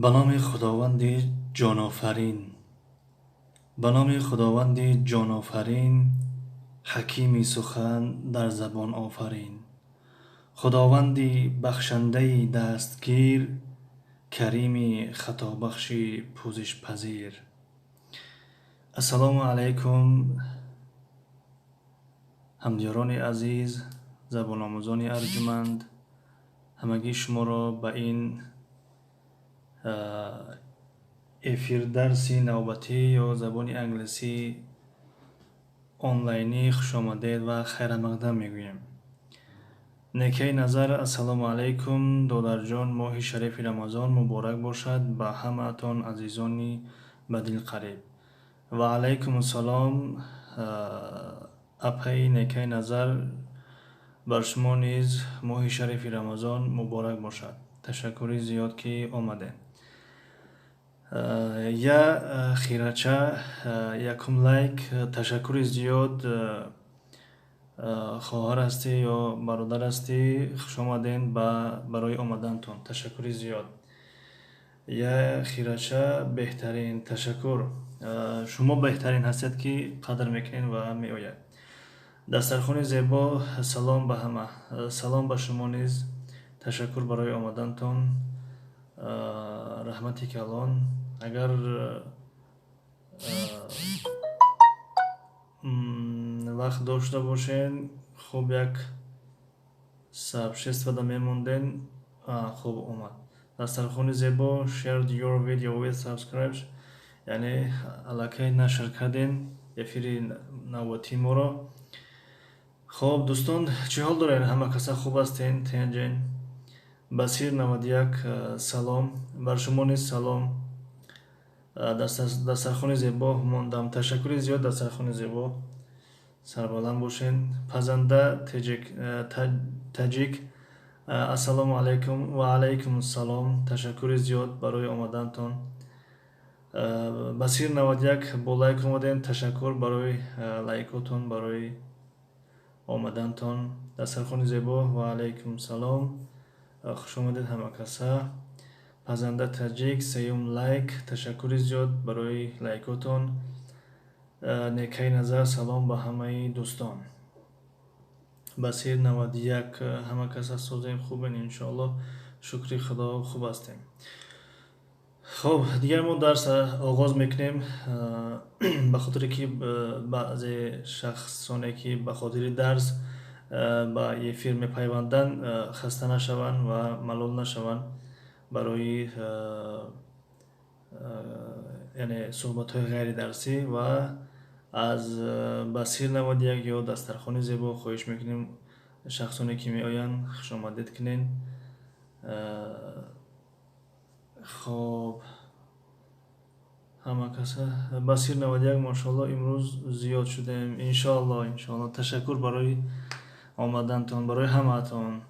Ба номи Худованди ҷонофарин, ба номи Худованди ҷонофарин, ҳакими сухан дар забон офарин, Худованди бахшандаи дастгир, карими хатобахши пӯзишпазир. Ассалому алайкум, ҳамдиёрони азиз, забономӯзони арҷуманд, ҳамагии шуморо ба ин эфирдарси навбатӣ ё забони англисӣ онлайнӣ хушомадед ва хайрамақдам мегӯем. Некаи назар, ассалому алайкум, додарҷон, моҳи шарифи Рамазон муборак бошад ба ҳамаатон азизони ба дил қариб. Ва алайкум ассалом, апаи Некаи назар, бар шумо низ моҳи шарифи Рамазон муборак бошад. Ташаккури зиёд, ки омадед. Я хирача, якум лайк, ташаккури зиёд, хоҳар ҳастӣ ё бародар ҳастӣ, хушомадед барои омадантон, ташаккури зиёд. Я хирача, беҳтарин, ташаккур. Шумо беҳтарин ҳастед, ки қадр мекунед ва меояд. Дастархони зебо, салом ба ҳама. Салом ба шумо низ, ташаккур барои омадантон, раҳмати калон. Агар вақт дошта бошен, хуб як сообществода мемонден, хуб омад. Дастархони зебо, shared your video with subscribers, яъне аллакай нашр кардем эфири навбатии моро. Хоб, дӯстон, чӣ ҳол доред? Ҳама каса хуб ҳастен, тенҷен? Басир 91, салом, бар шумо низ салом. Дастархони зебо мондам, ташаккури зиёд, дастархони зебо, сарбаланд бошен. Пазанда таҷик, ассалому алайкум, ва алайкум ассалом, ташаккури зиёд барои омадантон. Басир 91, бо лайк омадем, ташаккур барои лайкотон, барои омадантон. Дастархони зебо, ва алайкум салом, хушомадед ҳама каса. Пазанда таҷик, сеюм лайк, ташаккури зиёд барои лайкотон. Некаи назар, салом ба ҳамаи дӯстон. Басир 91, ҳама каса созем, хубен, иншоаллоҳ, шукри Худо, хуб ҳастем. Хоб, дигар мо дарс оғоз мекунем, ба хотире ки баъзе шахсоне ки ба хотири дарс ба эфир мепайванданд, хаста нашаванд ва малол нашаванд барои яъне суҳбатҳои ғайридарсӣ. Ва аз Басир 91 ё дастархони зебо хоҳиш мекунем, шахсоне ки меоянд, хушомадед кунед. Хоб, ҳама каса, Басир 91, машоалло, имрӯз зиёд шудем, иншоалло, иншоалло. Ташаккур барои омадантон, барои ҳамаатон.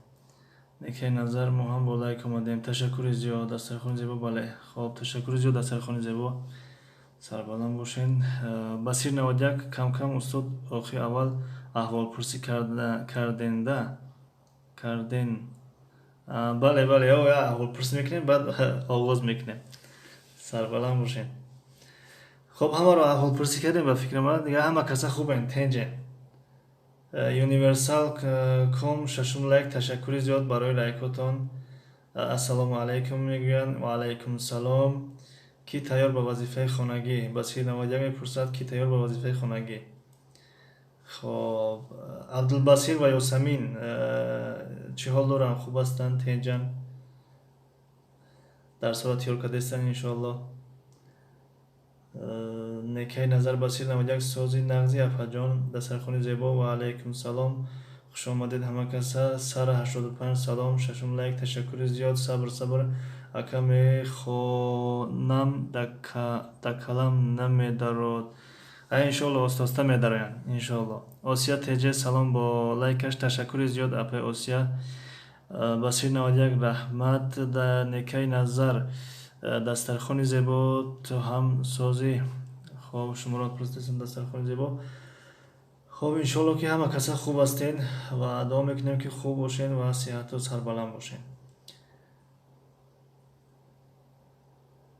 Некаи назар, мо ҳам бо лайк омадем, ташаккури зиёд. Дастархони зебо, бале, хоб, ташаккури зиёд, дастархони зебо, сарбаланд бошен. Басир 91, кам-кам устод, охи аввал аҳволпурсӣ карденда карден. Бале, бале, аҳволпурсӣ мекунем, баъд оғоз мекунем. Сарбаланд бошен. Хоб, ҳамаро аҳволпурсӣ кардем, ба фикри ман дигар ҳама каса хубен, тенҷен. Universal ком, шашум лайк, ташаккури зиёд барои лайкотон. Ассалому алайкум мегӯянд, ва алайкум салом. Ки тайёр ба вазифаи хонагӣ? Басир 91 мепурсад, ки тайёр ба вазифаи хонагӣ? Хоб, Абдулбасир ва Ёсамин чӣ ҳол доранд, хуб ҳастанд, тенҷан, дарсҳоро тайёр кардастанд, иншоалло. Некаи назар, Басир 91, сози нағзи, апаҷон. Дастархони зебо, ва алайкум салом, хушомадед ҳама каса. Сара 85, салом, шашум лайк, ташаккури зиёд. Сабр, сабр, ака, мехонам, дакалам намедарод. Иншоалло, оста оста медароянд, иншоалло. Осия теҷе, салом, бо лайкаш, ташаккури зиёд, апаи Осия. Басир 91, раҳмат. Некаи назар, дастархони зебо, ту ҳам созӣ? Хоб, шуморо пурсидастам, дастархони зебо. Хоб, иншоалло, ки ҳама каса хуб ҳастен ва дуо мекунем, ки хуб бошен ва сиҳату сарбаланд бошен.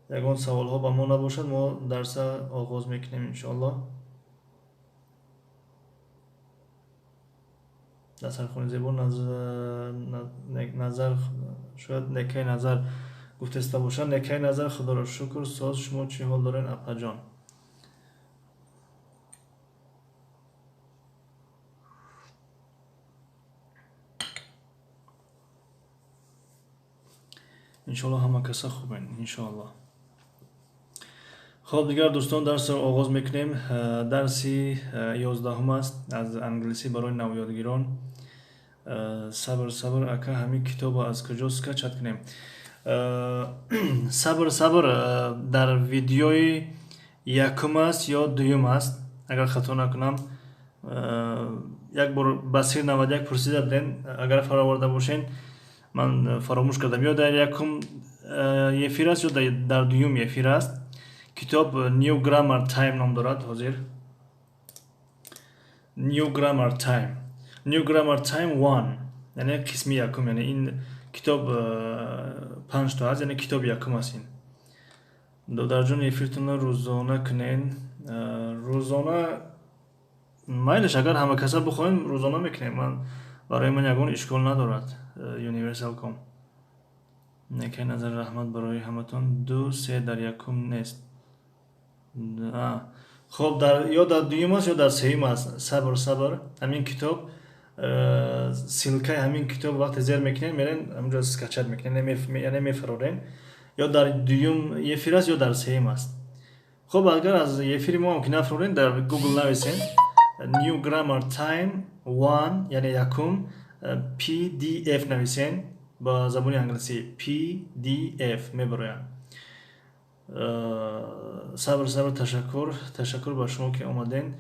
Ягон саволҳо ба мо набошад, мо дарса оғоз мекунем иншоаллоҳ. Дастархони зебо назар, шояд некаи назар гуфтеста бошад. Некаи назар, худоро шукр. Соз, шумо чӣ ҳол доред, апаҷон? Иншоаллоҳ ҳама каса хубен, иншоаллоҳ. Хоб, дигар дӯстон, дарсро оғоз мекунем. Дарси 11-ум аст аз англисӣ барои навёдгирон. Сабр, сабр, ака, ҳамин китобро аз куҷо скачать кунем? Сабр, сабр, дар видеои якум аст ё дуюм аст, агар хато накунам. Як бор Басир 91 пурсида будем, агар фароварда бошен, ман фаромӯш кардам, ё дар якум эфир аст, ё дар дуюм эфир аст. Китоб New Grammar Time ном дорад. Ҳозир New Grammar Time, New Grammar Time 1, яъне қисми якум. Яъне ин китоб панҷто аст, яъне китоби якум аст ин. Додарҷон, эфиртонро рӯзона кунен. Рӯзона майлеш, агар ҳама каса бихоҳем, рӯзона мекунем. Ман, барои ман ягон ишкол надорад. Universal.com. Некаи назар, раҳмат барои ҳаматон. Ду се дар якум нест. Хоб, ё дар дуюм аст, ё дар сеюм аст. Сабр, сабр, ҳамин китоб, ссылкаи ҳамин китоб вақте зер мекунем, мерен ҳамҷо скачать мекунем, яъне мефарорем. Ё дар дуюм эфир аст, ё дар сеюм аст. Хоб, агар аз эфири мо ҳам ки нафарорем, дар Google нависем New Grammar Time 1, яъне якум, PDF нависен ба забони англисӣ, PDF мебароянд. Сабр, сабр, ташаккур, ташаккур ба шумо ки омаден.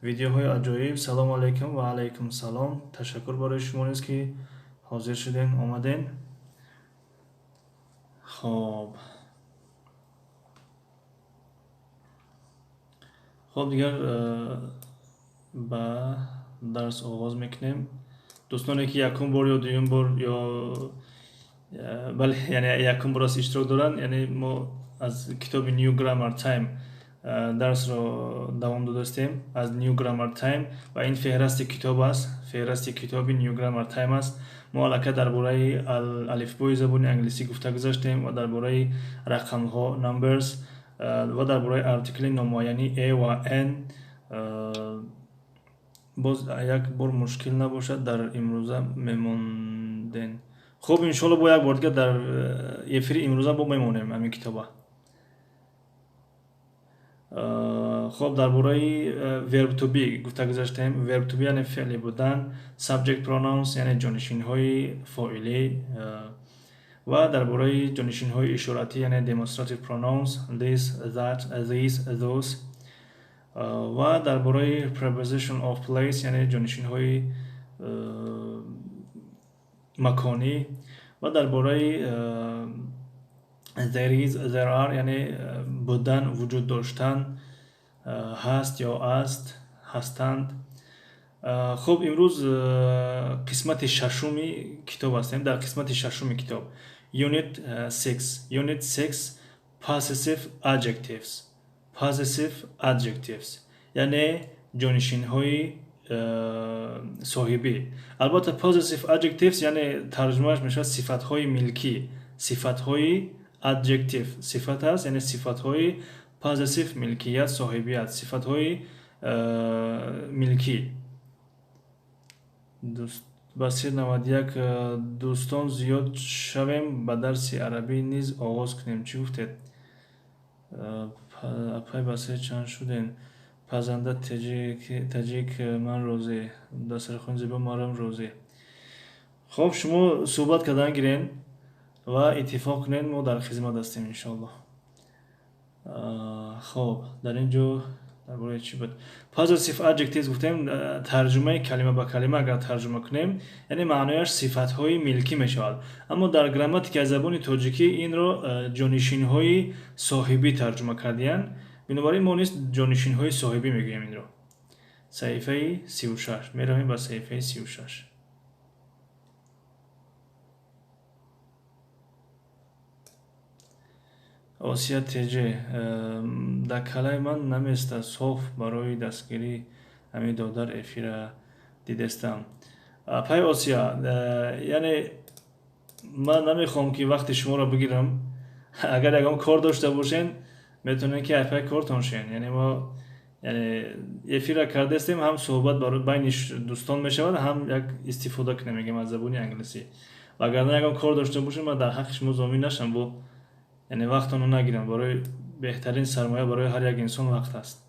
Видеоҳои аҷоиб. Салому алайкум. Ва алайкум салом. Ташаккур барои шумо низ, ки ҳозир шуден, омаден. Хоб, хоб, дигар ба дарс оғоз мекунем. Дӯстоне ки якум бор ё дуюм бор ё бале, яъне якум бор аст иштирок доранд, яъне мо аз китоби New Grammar Time дарсро давом додастем, аз New Grammar Time, ва ин феҳрасти китоб аст, феҳрасти китоби New Grammar Time аст. Мо аллакай дар бораи алифбои забони англисӣ гуфта гузаштем ва дар бораи рақамҳо, numbers, ва дар бораи артикли номуайяни a ва an. Боз як бор мушкил набошад, дар имрӯза мемонден. Хуб, иншоалло, бо як бор дигар дар эфири имрӯза бо мемонем ҳамин китоба. Хоб, дар бораи verb to be гуфта гузаштем. Verb to be, яъне феъли будан, subject pronouns, яъне ҷонишинҳои фоилӣ, ва дар бораи ҷонишинҳои ишоратӣ, яъне demonstrative pronouns, this, that, these, those, ва дар бораи preposition of place, яъне ҷонишинҳои маконӣ, ва дар бораи there is, there are, яъне будан, вуҷуд доштан, ҳаст ё аст, ҳастанд. Хуб, имрӯз қисмати шашуми китоб ҳастем. Дар қисмати шашуми китоб, unit 6, unit 6, possessive adjectives. Possessive adjectives, яъне ҷонишинҳои соҳибӣ. Албатта, possessive adjectives, яъне тарҷумааш мешавад сифатҳои милкӣ. Сифатҳои, adjective сифат аст, яъне сифатҳои, possessive милкият, соҳибият, сифатҳои милкӣ. Басир 91, дӯстон зиёд шавем, ба дарси арабӣ низ оғоз кунем, чӣ гуфтед? Апай Басир, чанд шудем? Пазанда таҷик, ман розӣ. Дастархони зебо, марам розӣ. Хоб, шумо суҳбат кардан гирен ва иттифоқ кунед, мо дар хизмат ҳастем, иншоаллоҳ. Хоб, дар ин ҷо дар бораи чӣ буд? Possessive adjectives гуфтем. Тарҷумаи калима ба калима агар тарҷума кунем, яъне маънояш сифатҳои милкӣ мешавад, аммо дар грамматикаи забони тоҷикӣ инро ҷонишинҳои соҳибӣ тарҷума кардиянд. Бинобар ин мо низ ҷонишинҳои соҳибӣ мегӯем инро. Саҳифаи 36 меравем, ба саҳифаи 36. Осия ТЖ дар калаи ман наместа соф барои дастгирӣ ҳамин додар эфира дидестам. Пай Осия, яъне ман намехоҳам ки вақти шуморо бигирам. Агар ягон кор дошта бошен, метавонед ки айпай кортон шен. Яъне мо яъне эфира кардастем, ҳам суҳбат байни дӯстон мешавад, ҳам як истифода кунем, мегем, аз забони англисӣ. Вагарна ягон кор дошта бошем, ман дар ҳаққи шумо зомин нашам, бо яъне вақтонро нагирам. Барои беҳтарин сармоя барои ҳар як инсон вақт аст.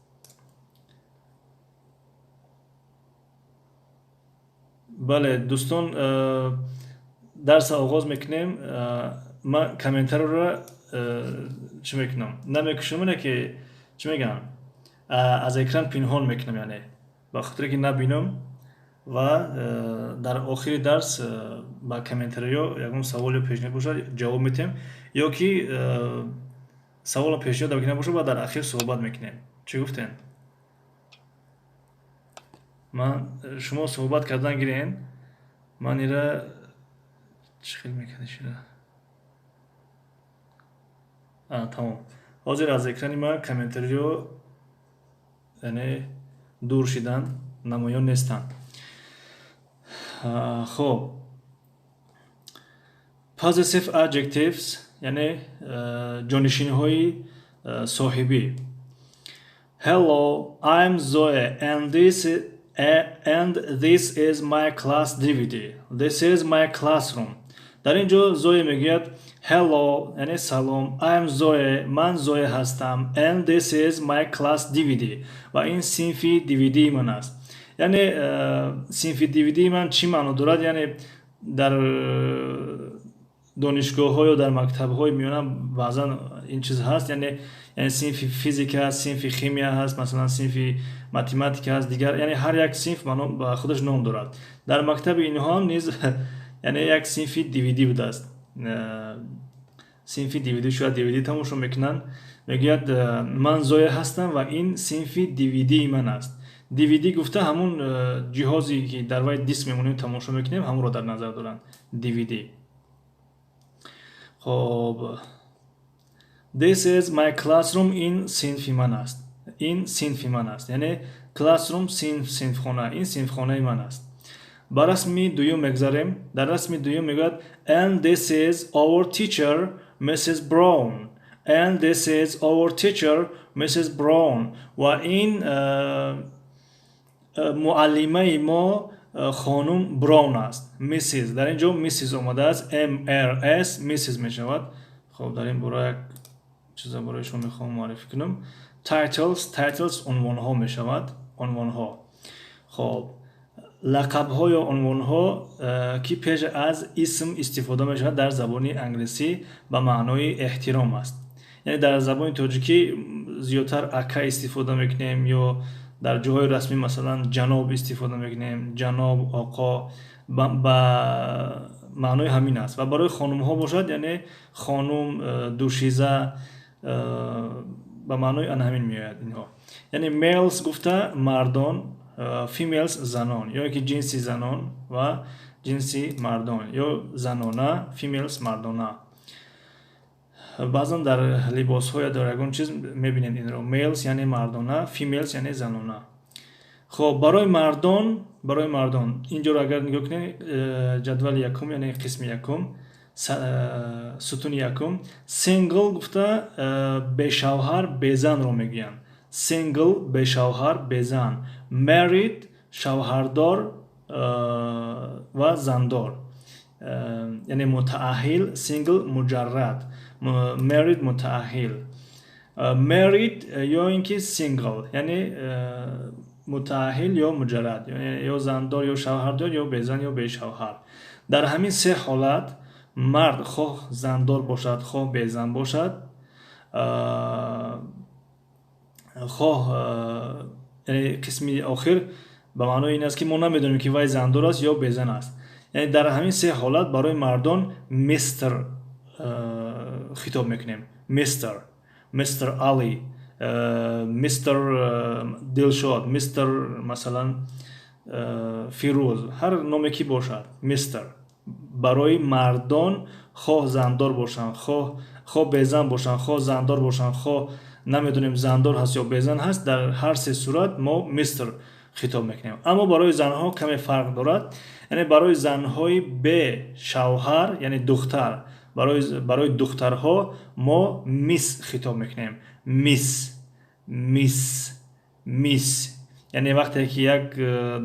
Бале, дӯстон, дарса оғоз мекунем. Ман комментариро чӣ мекунам, намекушам, ине ки чӣ мегӯям, аз экран пинҳон мекунам, яъне ба хотире ки набинам, ва дар охири дарс ба комментариҳо ягон савол ё пешниҳод бошад, ҷавоб метиҳем, ё ки саволо пешниҳод ки набошад, ба дар ахир суҳбат мекунем. Чӣ гуфтем? Ман шумо суҳбат кардан гирен, ман ира чӣ хел мекардишира? Тамом, ҳозир аз экрани ман комментариҳо яъне дур шидан, намоён нестанд. Хоб, possessive adjectives, яъне ҷонишинҳои соҳибӣ. Hello, I'm Zoe and this is my class DVD. This is my classroom. Дар ин ҷо Зоe мегӯяд: Hello, яъне салом, I'm Zoe, ман Зоe ҳастам, and this is my class DVD, ва ин синфи DVD ман аст. Яъне синфи DVD ман чӣ маъно дорад? Яъне дар донишгоҳҳо ё дар мактабҳои миёна баъзан ин чиз ҳаст, яъне синфи физика ҳаст, синфи химия ҳаст, масалан, синфи математика ҳаст, дигар, яъне ҳар як синф ба худаш ном дорад. Дар мактаби инҳо ҳам низ яъне як синфи DVD будааст. Синфи DVD, шояд DVD тамошо мекунанд. Мегӯяд: ман Зоя ҳастам ва ин синфи DVD ман аст. DVD гуфта ҳамун ҷиҳозе ки дар вай диск мемонем, тамошо мекунем, ҳамонро дар назар доранд, DVD. Хоб, this is my classroom, ин синфи ман аст, ин синфи ман аст, яъне classroom синф, синфхона, ин синфхонаи ман аст. Ба расми дуюм мегзарем. Дар расми дуюм мегӯяд: and this is our teacher, Mrs. Brown. And this is our teacher, Mrs. Brown. Ва ин муаллимаи мо хонум Браун аст. Mrs, дар ин ҷо Mrs омадааст, MRS, Mrs мешавад. Хоб, дар ин бора як чиза барои шумо мехоҳам муаррифӣ кунам. Titles, titles унвонҳо мешавад, унвонҳо. Хоб, лақабҳо ё унвонҳо, ки пеш аз исм истифода мешавад, дар забони англисӣ ба маънои эҳтиром аст. Яъне дар забони тоҷикӣ зиёдтар ака истифода мекунем ё дар ҷоҳои расмӣ, масалан, ҷаноб истифода мекунем, ҷаноб, оқо, ба маънои ҳамин аст. Ва барои хонумҳо бошад, яъне хонум, душиза, ба маънои ана ҳамин меояд инҳо. Яъне males гуфта мардон, females занон, ё ки ҷинси занон ва ҷинси мардон, ё занона, females мардона. Баъзан дар либосҳо ё дар ягон чиз мебинед инро: males яъне мардона, females яъне занона. Хоб, барои мардон инҷоро агар нигоҳ кунед, ҷадвали якум, яъне қисми якум, сутуни якум, single гуфта бешавҳар, безанро мегӯянд. Single бешавҳар, безан, married шавҳардор ва зандор, яъне мутаахҳил. Single муҷаррад, married мутаахҳил. Married ё ин ки single, яъне мутаахҳил ё муҷаррад, ё зандор, ё шавҳардор, ё безан ё бешавҳар. Дар ҳамин се ҳолат мард хоҳ зандор бошад, хоҳ безан бошад, хоҳ, яъне қисми охир ба маънои ин аст, ки мо намедонем, ки вай зандор аст ё безан аст. Яъне дар ҳамин се ҳолат барои мардон мистер хитоб мекунем. Мистер, мистер Али, мистер Дилшод, мистер, масалан, Фирӯз, ҳар номе ки бошад, мистер. Барои мардон, хоҳ зандор бошанд, хоҳ Хо безан бошанд, хо зандор бошанд, хо намедонем зандор ҳаст ё безан ҳаст, дар ҳар се сурат мо мистер хитоб мекунем. Аммо барои занҳо каме фарқ дорад. Яъне барои занҳои бешавҳар, яъне духтар, барои духтарҳо мо мисс хитоб мекунем. Мисс, мисс, мисс. Яъне вақте ки як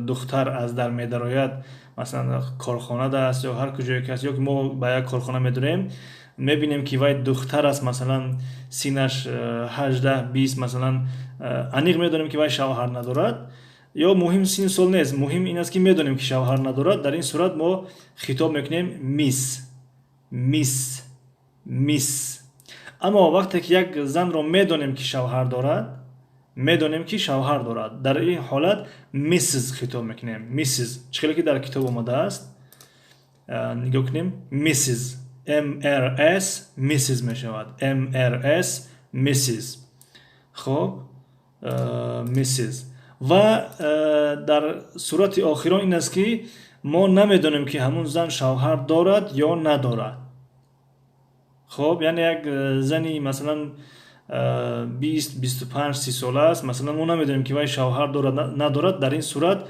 духтар аз дар медарояд, масалан, корхонада аст ё ҳар куҷое ки аст, ё ки мо ба як корхона медурем, мебинем, ки вай духтар аст, масалан, синаш 18-20, масалан, аниқ медонем, ки вай шавҳар надорад, ё муҳим сину сол нест, муҳим ин аст, ки медонем, ки шавҳар надорад. Дар ин сурат мо хитоб мекунем мисс, мисс, мисс. Аммо вақте ки як занро медонем, ки шавҳар дорад, медонем, ки шавҳар дорад, дар ин ҳолат миссис хитоб мекунем. Миссис, чӣ хеле ки дар китоб омадааст, нигоҳ кунем: миссис, МРС, миссис мешавад, МРС, миссис. Хоб, миссис. Ва дар сурати охирон ин аст, ки мо намедонем, ки ҳамун зан шавҳар дорад ё надорад. Хоб, яъне як зани, масалан, 20, 25, 30 сола аст, масалан, мо намедонем, ки вай шавҳар дорад, надорад. Дар ин сурат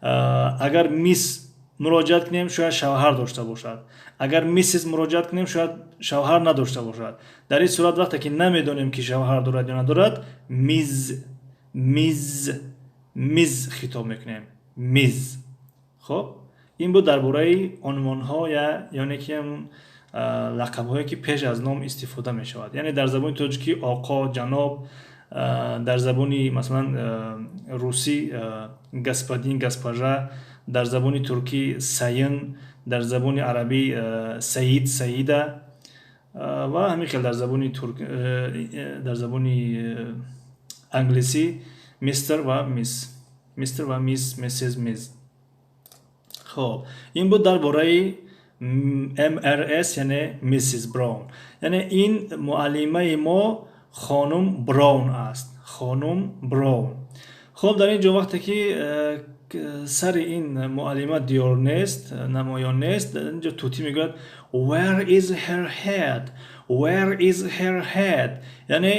агар мисс муроҷиат кунем, шояд шавҳар дошта бошад, агар миссис муроҷиат кунем, шояд шавҳар надошта бошад. Дар ин сурат, вақте ки намедонем, ки шавҳар дорад ё надорад, миз, миз, миз хитоб мекунем, миз. Хоб, ин буд дар бораи унвонҳо, яъне ки ҳамун лақабҳое, ки пеш аз ном истифода мешавад. Яъне дар забони тоҷикӣ оқо, ҷаноб, дар забони, масалан, русӣ господин, госпожа, дар забони туркӣ сайын, дар забони арабӣ саид, саида ва ҳамин хел дар забони англисӣ мистер ва мисс, мистер ва мисс, миссис, миз. Хоб, ин буд дар бораи МРС, яъне миссис Браун. Яъне ин муаллимаи мо хонум Браун аст, хонум Браун. Хоб, дар ин ҷо вақте ки сари ин муаллима диёр нест, намоён нест, дар ин ҷо тӯтӣ мегӯяд: "Where is her head? Where is her head?" Яъне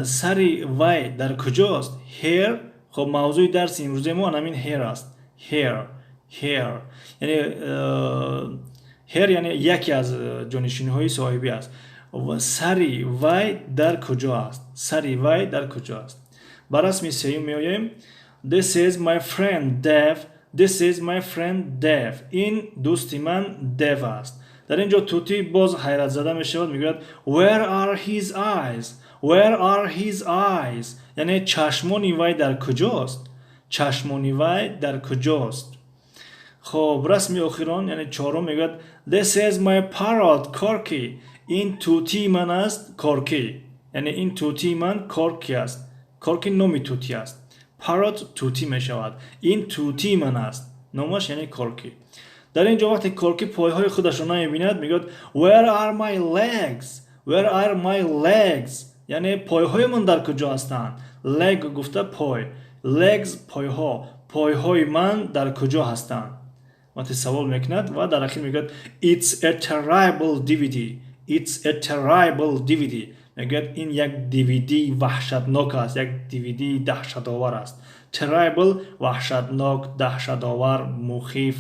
сари вай дар куҷост? Her. Хоб, мавзӯи дарси имрӯзаи мо ҳамин her аст. Her, her, яъне her, яъне яке аз ҷонишинҳои соҳибӣ аст. Сари вай дар куҷо аст? Сари вай дар куҷо аст? Ба расми сеюм меоем. This is my friend Dev. This is my friend Dev. Ин дӯсти ман Дев аст. Дар ин ҷо тӯтӣ боз ҳайратзада мешавад, мегӯяд: "Where are his eyes? Where are his eyes?" Яъне чашмони вай дар куҷост? Чашмони вай дар куҷост? Хоб, расми охирон, яъне чорум, мегӯяд: "This is my parrot Корки." Ин тӯтии ман аст Корки. Яъне ин тӯтии ман Корки аст. Корки номи тӯтӣ аст. Parrot тӯтӣ мешавад. Ин тӯтии ман аст, номаш яъне Корки. Дар ин ҷо вақте Корки пойҳои худашро намебинад, мегӯяд: "Where are my legs? Where are my legs?" Яъне пойҳои ман дар куҷо ҳастанд? Leg гуфта пой, legs пойҳо. Пойҳои ман дар куҷо ҳастанд, вақте савол мекунад. Ва дар ахир мегӯяд: "It's a terrible DVD. It's a terrible DVD." Мегӯяд, ин як DVD ваҳшатнок аст, як DVD даҳшатовар аст. Terrible ваҳшатнок, даҳшатовар, мухиф,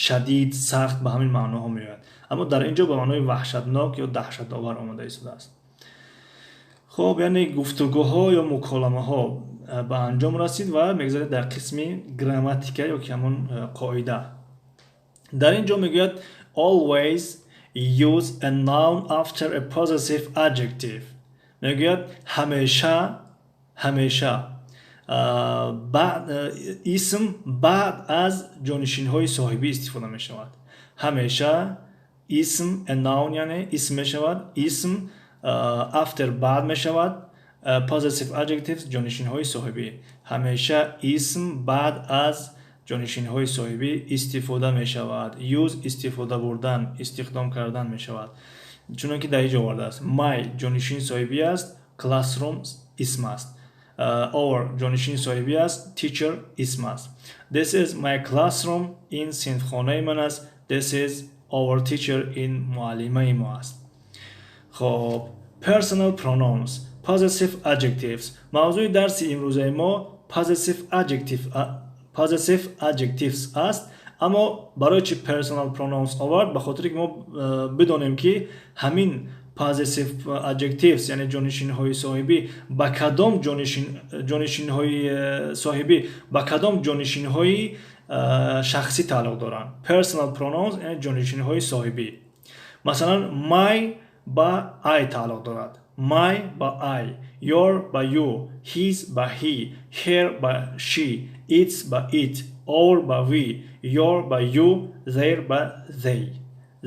шадид, сахт, ба ҳамин маъноҳо меояд. Аммо дар ин ҷо ба маънои ваҳшатнок ё даҳшатовар омода истодааст. Хоб, яъне гуфтугӯҳо ё муколамаҳо ба анҷом расид ва мегузарем дар қисми грамматика ё ки ҳамон қоида. Дар ин ҷо мегӯяд: "Always use a noun after a possessive adjective." Мегӯяд, ҳамеша, ҳамеша исм баъд аз ҷонишинҳои соҳибӣ истифода мешавад. Ҳамеша исм, a noun, яъне исм мешавад, исм after баъд мешавад, possessive adjectives ҷонишинҳои соҳибӣ. Ҳамеша исм баъд аз ҷонишинҳои соҳибӣ истифода мешавад. Use истифода бурдан, истихдом кардан мешавад. Чунон ки дар ин ҷо овардааст: my ҷонишини соҳибӣ аст, classroom исм аст, our ҷонишини соҳибӣ аст, teacher исм аст. This is my classroom ин синфхонаи ман аст. This is our teacher ин муаллимаи мо аст. Хоб, personal pronouns, possessive adjectives. Мавзӯи дарси имрӯзаи мо possessive adjectives аст. Аммо барои чи personal pronouns овард? Ба хотире ки мо бидонем, ки ҳамин possessive adjectives, яъне ҷонишинҳои соҳибӣ, ба кадом ҷонишинҳои соҳибӣ, ба кадом ҷонишинҳои шахсӣ тааллуқ доранд. Personal pronouns яъне ҷонишинҳои соҳибӣ. Масалан, my ба I тааллуқ дорад, my ба I, your ба you, his ба he, her ба she, its ба it, our ба we, your ба you, their ба they,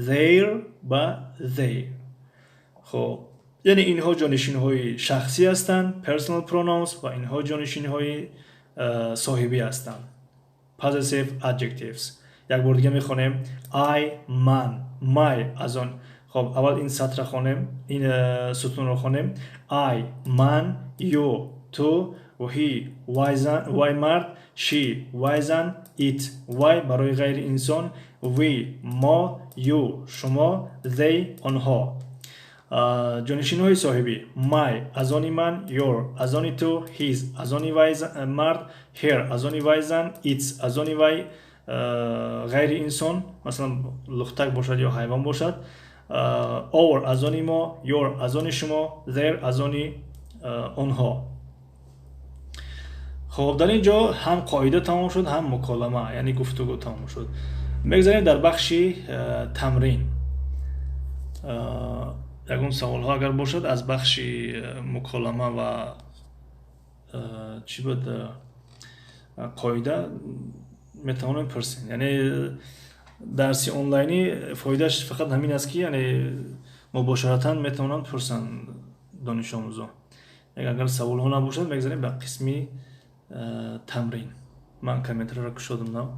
their ба they. Хоб, яъне инҳо ҷонишинҳои шахсӣ ҳастанд, personal pronouns, ва инҳо ҷонишинҳои соҳибӣ ҳастанд, possessive adjectives. Як бор дига мехонем: I ман, my аз он. Хоб, аввал ин сатра хонем, ин сутунро хонем. I ман, you ту, he вай мард, she вай зан, it вай барои ғайри инсон, we мо, you шумо, they онҳо. Ҷонишинҳои соҳибӣ: my аз они ман, your аз они ту, his аз они вай мард, her аз они вай зан, its аз они вай ғайри инсон, масалан, лухтак бошад ё ҳайвон бошад, our аз они мо, your аз они шумо, their аз они онҳо. Хоб, дар ин ҷо ҳам қоида тамом шуд, ҳам муколама, яъне гуфтугӯ тамом шуд. Мегзарем дар бахши тамрин. Ягон саволҳо агар бошад аз бахши муколама ва чӣ буд, қоида, метавонем пурсем. Яъне дарси онлайнӣ фоидааш фақат ҳамин аст, ки яъне мубошаратан метавонанд пурсанд донишомӯзон. Агар саволҳо набошад, мегзарем ба қисми тамрин. Ман комментарро кушодам нав.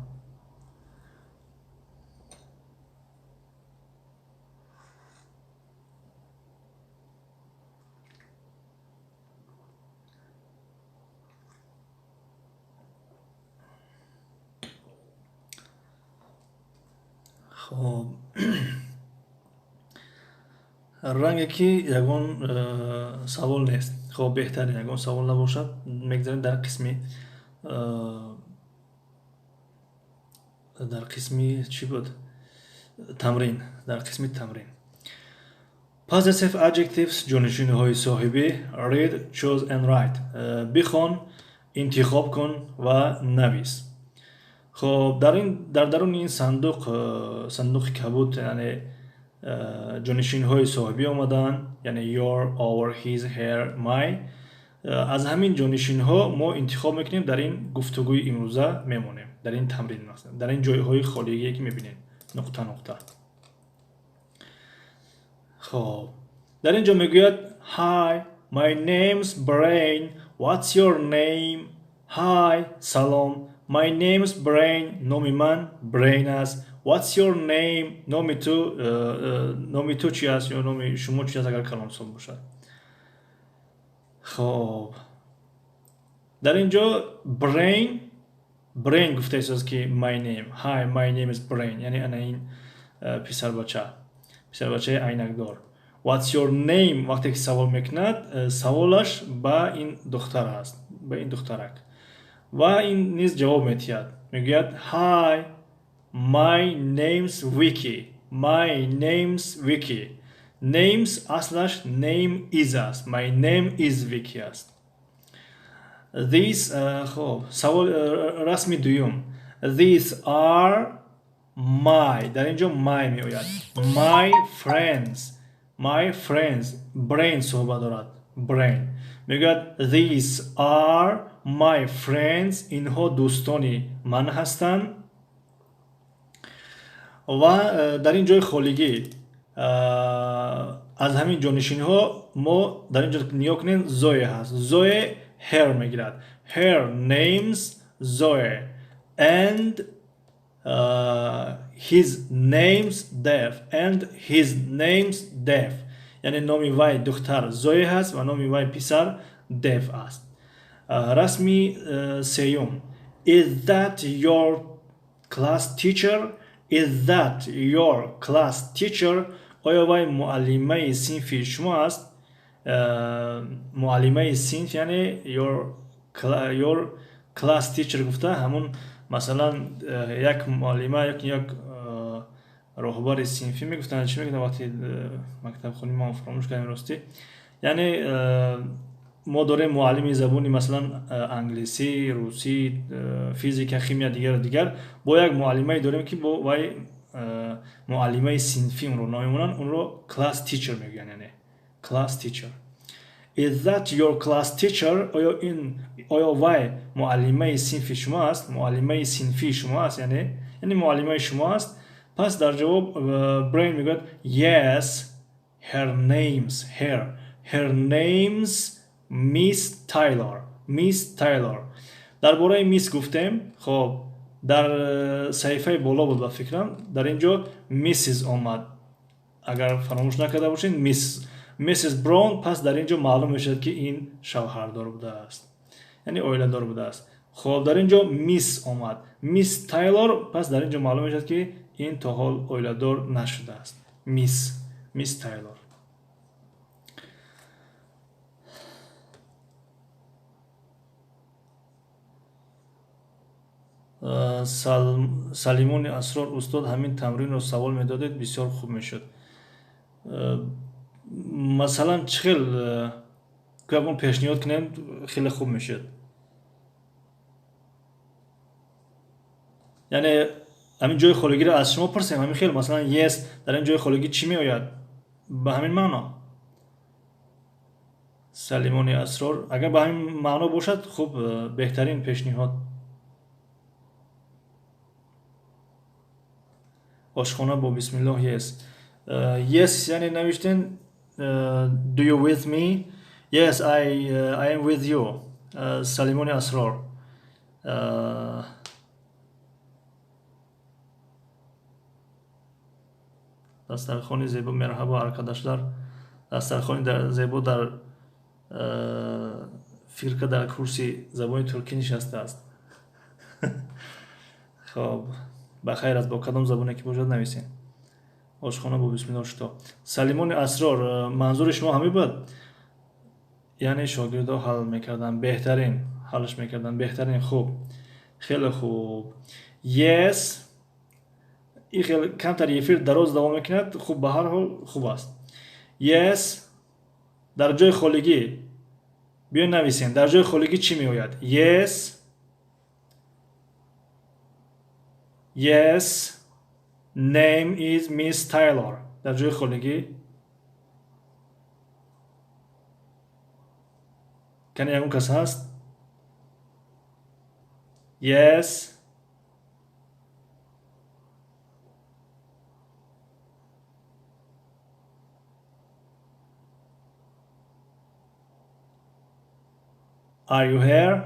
Хоб, ранге ки ягон савол нест. Хоб, беҳтарин, ягон савол набошад, мегзарем дар қисми чӣ буд, тамрин. Дар қисми тамрин possessive adjectives, ҷонишиниҳои соҳибӣ. Read, choose and write. Бихон, интихоб кун ва навис. Хоб, дар даруни ин сандуқ, сандуқи кабуд, яъне ҷонишинҳои соҳибӣ омадаанд, яъне your, our, his, her, my. Аз ҳамин ҷонишинҳо мо интихоб мекунем, дар ин гуфтугӯи имрӯза мемонем, дар ин тамрин, дар ин ҷойҳои холигие ки мебинем, нуқта нуқта. Хоб, дар ин ҷо мегӯяд: "Hi, my name's Brain. What's your name?" Hi, салом, my name's Brain, номи ман Brain аст. What's your name? Номи ту чи аст ё номи шумо чи аст, агар калонсол бошад. Хоб, дар ин ҷо Brain гуфта истодааст, ки my name, hi, my name is Brain, яъне ана ин писарбачаи айнакдор. What's your name вақте ки савол мекунад, саволаш ба ин духтар аст, ба ин духтарак, ва ин низ ҷавоб медиҳад, мегӯяд: "Hi, my name's Vicky. My name's Vicky." Name's аслаш name is аст, my name is Vicky аст. These хоб, савол, расми дуюм: these are my, дар ин ҷо my меояд, my friends. My friends. Brain суҳбат дорад. Brain мегӯяд: "These are my friends." Инҳо дӯстони ман ҳастанд. Ва дар ин ҷои холигӣ аз ҳамин ҷонишинҳо мо дар ин ҷо нигоҳ кунем, Зое ҳаст. Зое her мегирад. Her name's Zoe and his name's Dave. And his name's Dave. Яъне номи вай духтар Зое ҳаст ва номи вай писар Дев аст. Расми сеюм: Is that your class teacher? Is that your class teacher? Оё вай муаллимаи синфи шумо аст? Муаллимаи синф, яъне your class teacher гуфта, ҳамун масалан як муаллима ёки як роҳбари синфӣ мегуфтанд, чӣ мегуфтанд вақти мактабхонӣ, ман фаромӯш кардем ростӣ. Яъне мо дорем муаллими забони масалан англисӣ, русӣ, физика, химия, дигару дигар. Бо як муаллимае дорем, ки бо вай муаллимаи синфӣ онро ном мемонанд, онро class teacher мегӯянд, яъне class teacher. Is that your class teacher? Оё вай муаллимаи синфи шумо аст? Муаллимаи синфии шумо аст, яъне муаллимаи шумо аст. Пас дар ҷавоб Брейн мегӯяд: Yes, her name's her. Her name's Miss Taylor. Miss Taylor. Дар бораи Miss гуфтем. Хоб, дар саҳифаи боло буд ба фикрам. Дар ин ҷо Mrs омад. Агар фаромӯш накарда бошед, Mrs Brown. Пас дар ин ҷо маълум мешавад, ки ин шавҳардор будааст, яъне оиладор будааст. Хоб, дар ин ҷо Miss омад, Miss Taylor. Пас дар ин ҷо маълум мешавад, ки ин то ҳол оиладор нашудааст. Miss Taylor. Салимони Асрор: устод, ҳамин тамринро савол медодед, бисёр хуб мешуд. Масалан, чӣ хел ягон пешниҳод кунем, хеле хуб мешуд. Яъне ҳамин ҷои холигиро аз шумо пурсем, ҳамин хел, масалан, yes, дар ин ҷои холигӣ чӣ меояд, ба ҳамин маъно. Салимони Асрор, агар ба ҳамин маъно бошад, хуб, беҳтарин пешниҳод. Ошхона бо бисмиллоҳ: yes, yes, яъне навиштен do you with me? Yes, I am with you. Салимони Асрор, дастархони зебо. Merhaba, arkadaşlar. Дастархони зебо, дар фирка дар курси забони туркӣ нишастааст. Хоб, ба хайр аст, бо кадом забоне ки бошад, нависем. Ошхона бо бисмиллоҳ шуто. Салимони Асрор, манзури шумо ҳамин буд? Яъне шогирдо ҳал мекарданд, беҳтарин ҳалш мекарданд, беҳтарин. Хуб, хеле хуб. Yes, ин хел камтар эфир дароз давом мекунад. Хуб, ба ҳар ҳол хуб аст. Yes, дар ҷои холигӣ биё нависем, дар ҷои холигӣ чӣ меояд? Yes, name is Miss Taylor. Дар ҷои холигӣ кани ягон кас ҳаст? Yes. Are you here?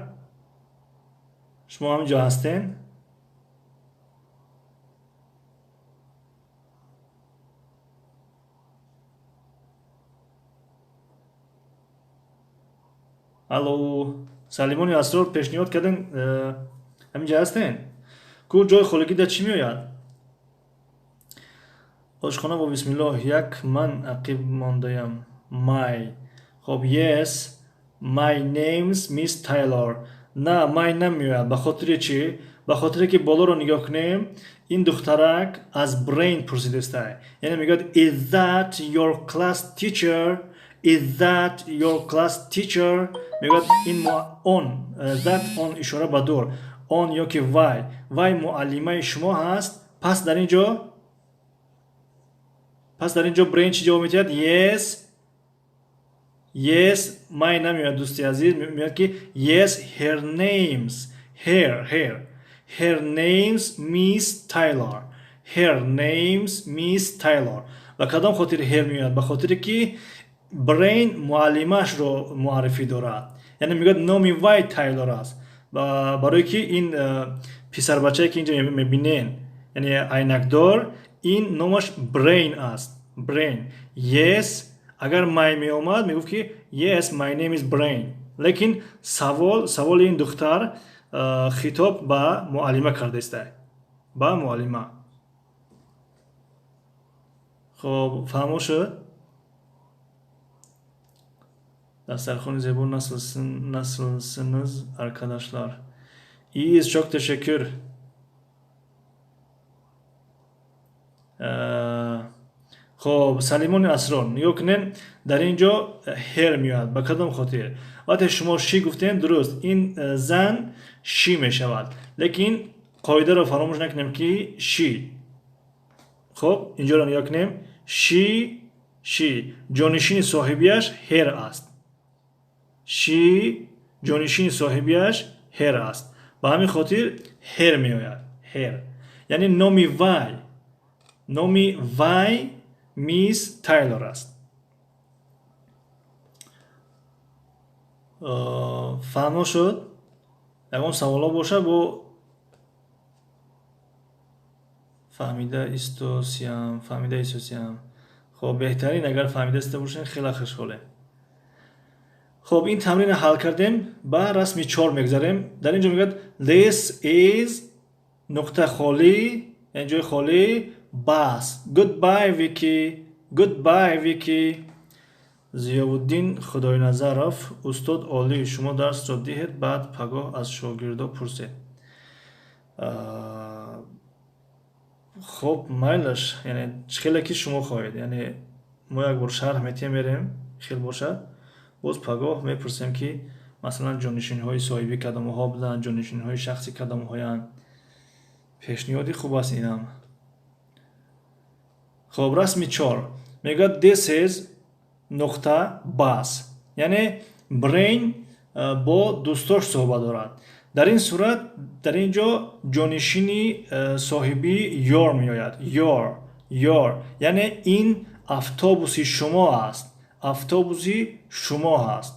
Шумо ҳамин ҷо ҳастен? Алло, Салимони Асрор, пешниҳод карден, ҳамин ҷа ҳастен ку? Ҷои холигида чӣ меояд? Ошхона бо бисмиллоҳ: як ман ақиб мондаям. My. Хоб, yes, my name's Miss Taylor. На, my намеояд. Ба хотири чӣ? Ба хотире ки болоро нигоҳ кунем, ин духтарак аз Брейн пурсидааста, яъне мегӯяд: Is that your class teacher? Is that your class teacher? Мегӯяд ин он, that, он ишора ба дур, он ёки вай муаллимаи шумо ҳаст. Пас дар ин ҷо Брейн чӣ ҷавоб медиҳад? Yes, my намеояд, дӯсти азиз. Меояд ки yes, her name's her name's Miss Taylor. Her name's Miss Taylor. Ба кадом хотир her меояд? Ба хотире ки Брейн муаллимашро муаррифӣ дорад, яъне мегӯяд номи вай Тайлор аст. Барое ки ин писарбачае ки инҷо мебинен, яъне айнакдор, ин номаш Брейн аст, Брейн. Yes, агар my меомад, мегуфт ки yes, my name is Brain. Лекин саволи ин духтар хитоб ба муаллима кардааст, ба муаллима. Хоб, фаҳмо шуд? Дастархони зебо nasılsınız arkadaşlar? İyiyiz, çok teşekkür. Хоб, Салимони Асрор, нигоҳ кунед, дар ин ҷо her меояд. Ба кадом хотир? Вақте шумо she гуфтем, дуруст, ин зан she мешавад, лекин қоидаро фаромӯш накунем, ки she. Хоб, инҷоро нигоҳ кунем, she, she ҷонишини соҳибияш her аст. She ҷонишини соҳибияш her аст, ба ҳамин хотир her меояд. Her, яъне номи вай мисс Тайлор аст. Фаҳмо шуд? Ягон саволҳо бошад, бо фаҳмида истосиям, фаҳмида истосиям. Хоб, беҳтарин, агар фаҳмида иста бошед, хеле хушҳолем. Хоб, ин тамринро ҳал кардем, ба расми чор мегузарем. Дар ин ҷо мегӯяд: this is нуқта холӣ, яъне ҷои холӣ, bus. Goodbye, Vicky. Goodbye, Vicky. Зиёвуддин Худойназаров: устод олӣ, шумо дарсро диҳед, баъд пагоҳ аз шогирдо пурсед. Хоб, майлаш, яъне хеле ки шумо хоҳед, яъне мо як бор шарҳ метиҳем, мерем, хел бошад, боз пагоҳ мепурсем, ки масалан ҷонишинҳои соҳибӣ кадомҳо буданд, ҷонишинҳои шахсӣ кадомҳоянд. Пешниҳоди хуб аст инам. Хоб, расми чор мегӯяд: this is нуқта bus, яъне Брейн бо дӯстош суҳбат дорад. Дар ин сурат, дар ин ҷо ҷонишини соҳибӣ your меояд. Your, your, яъне ин автобуси шумо аст, автобуси шумо ҳаст.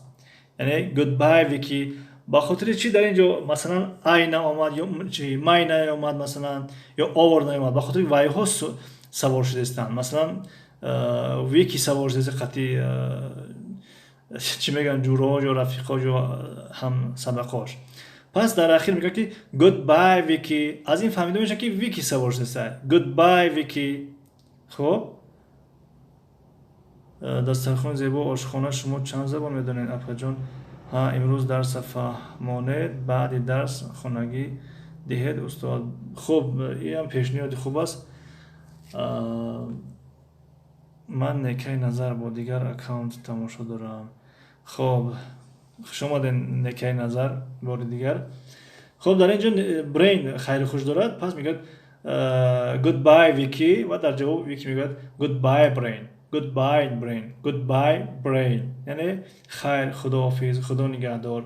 Яъне goodbye, Вики. Ба хотири чӣ дар ин ҷо масалан I наомад ё my наомад масалан ё our наомад? Ба хотири вайҳо савор шудаистанд. Масалан, Вики савор шудааст қати, чӣ мегӯянд, ҷуроҳо ё рафиқо ё ҳам сабақош. Пас дар ахир мегӯяд, ки goodbye, Вики. Аз ин фаҳмида мешавад, ки Вики савор шудааст. Goodbye, Вики. Хоб, дастархони зебо, ошхона, шумо чанд забон медонед, апаҷон? Ҳа, имрӯз дарса фаҳмонед, баъди дарс хонагӣ диҳед, устод. Хуб, инам пешниҳоди хуб аст. Ман Некаи Назар, бо дигар аккаунт тамошо дорам. Хоб, хуш омадед, Некаи Назар, бори дигар. Хоб, дар ин ҷо Брейн хайру хуш дорад, пас мегӯяд: goodbye, Вики. Ва дар ҷавоб Вики мегӯяд: goodbye, Брейн. Goodbye, Brain. Goodbye, Brain, яъне хайр, худоҳофиз, худо нигаҳдор.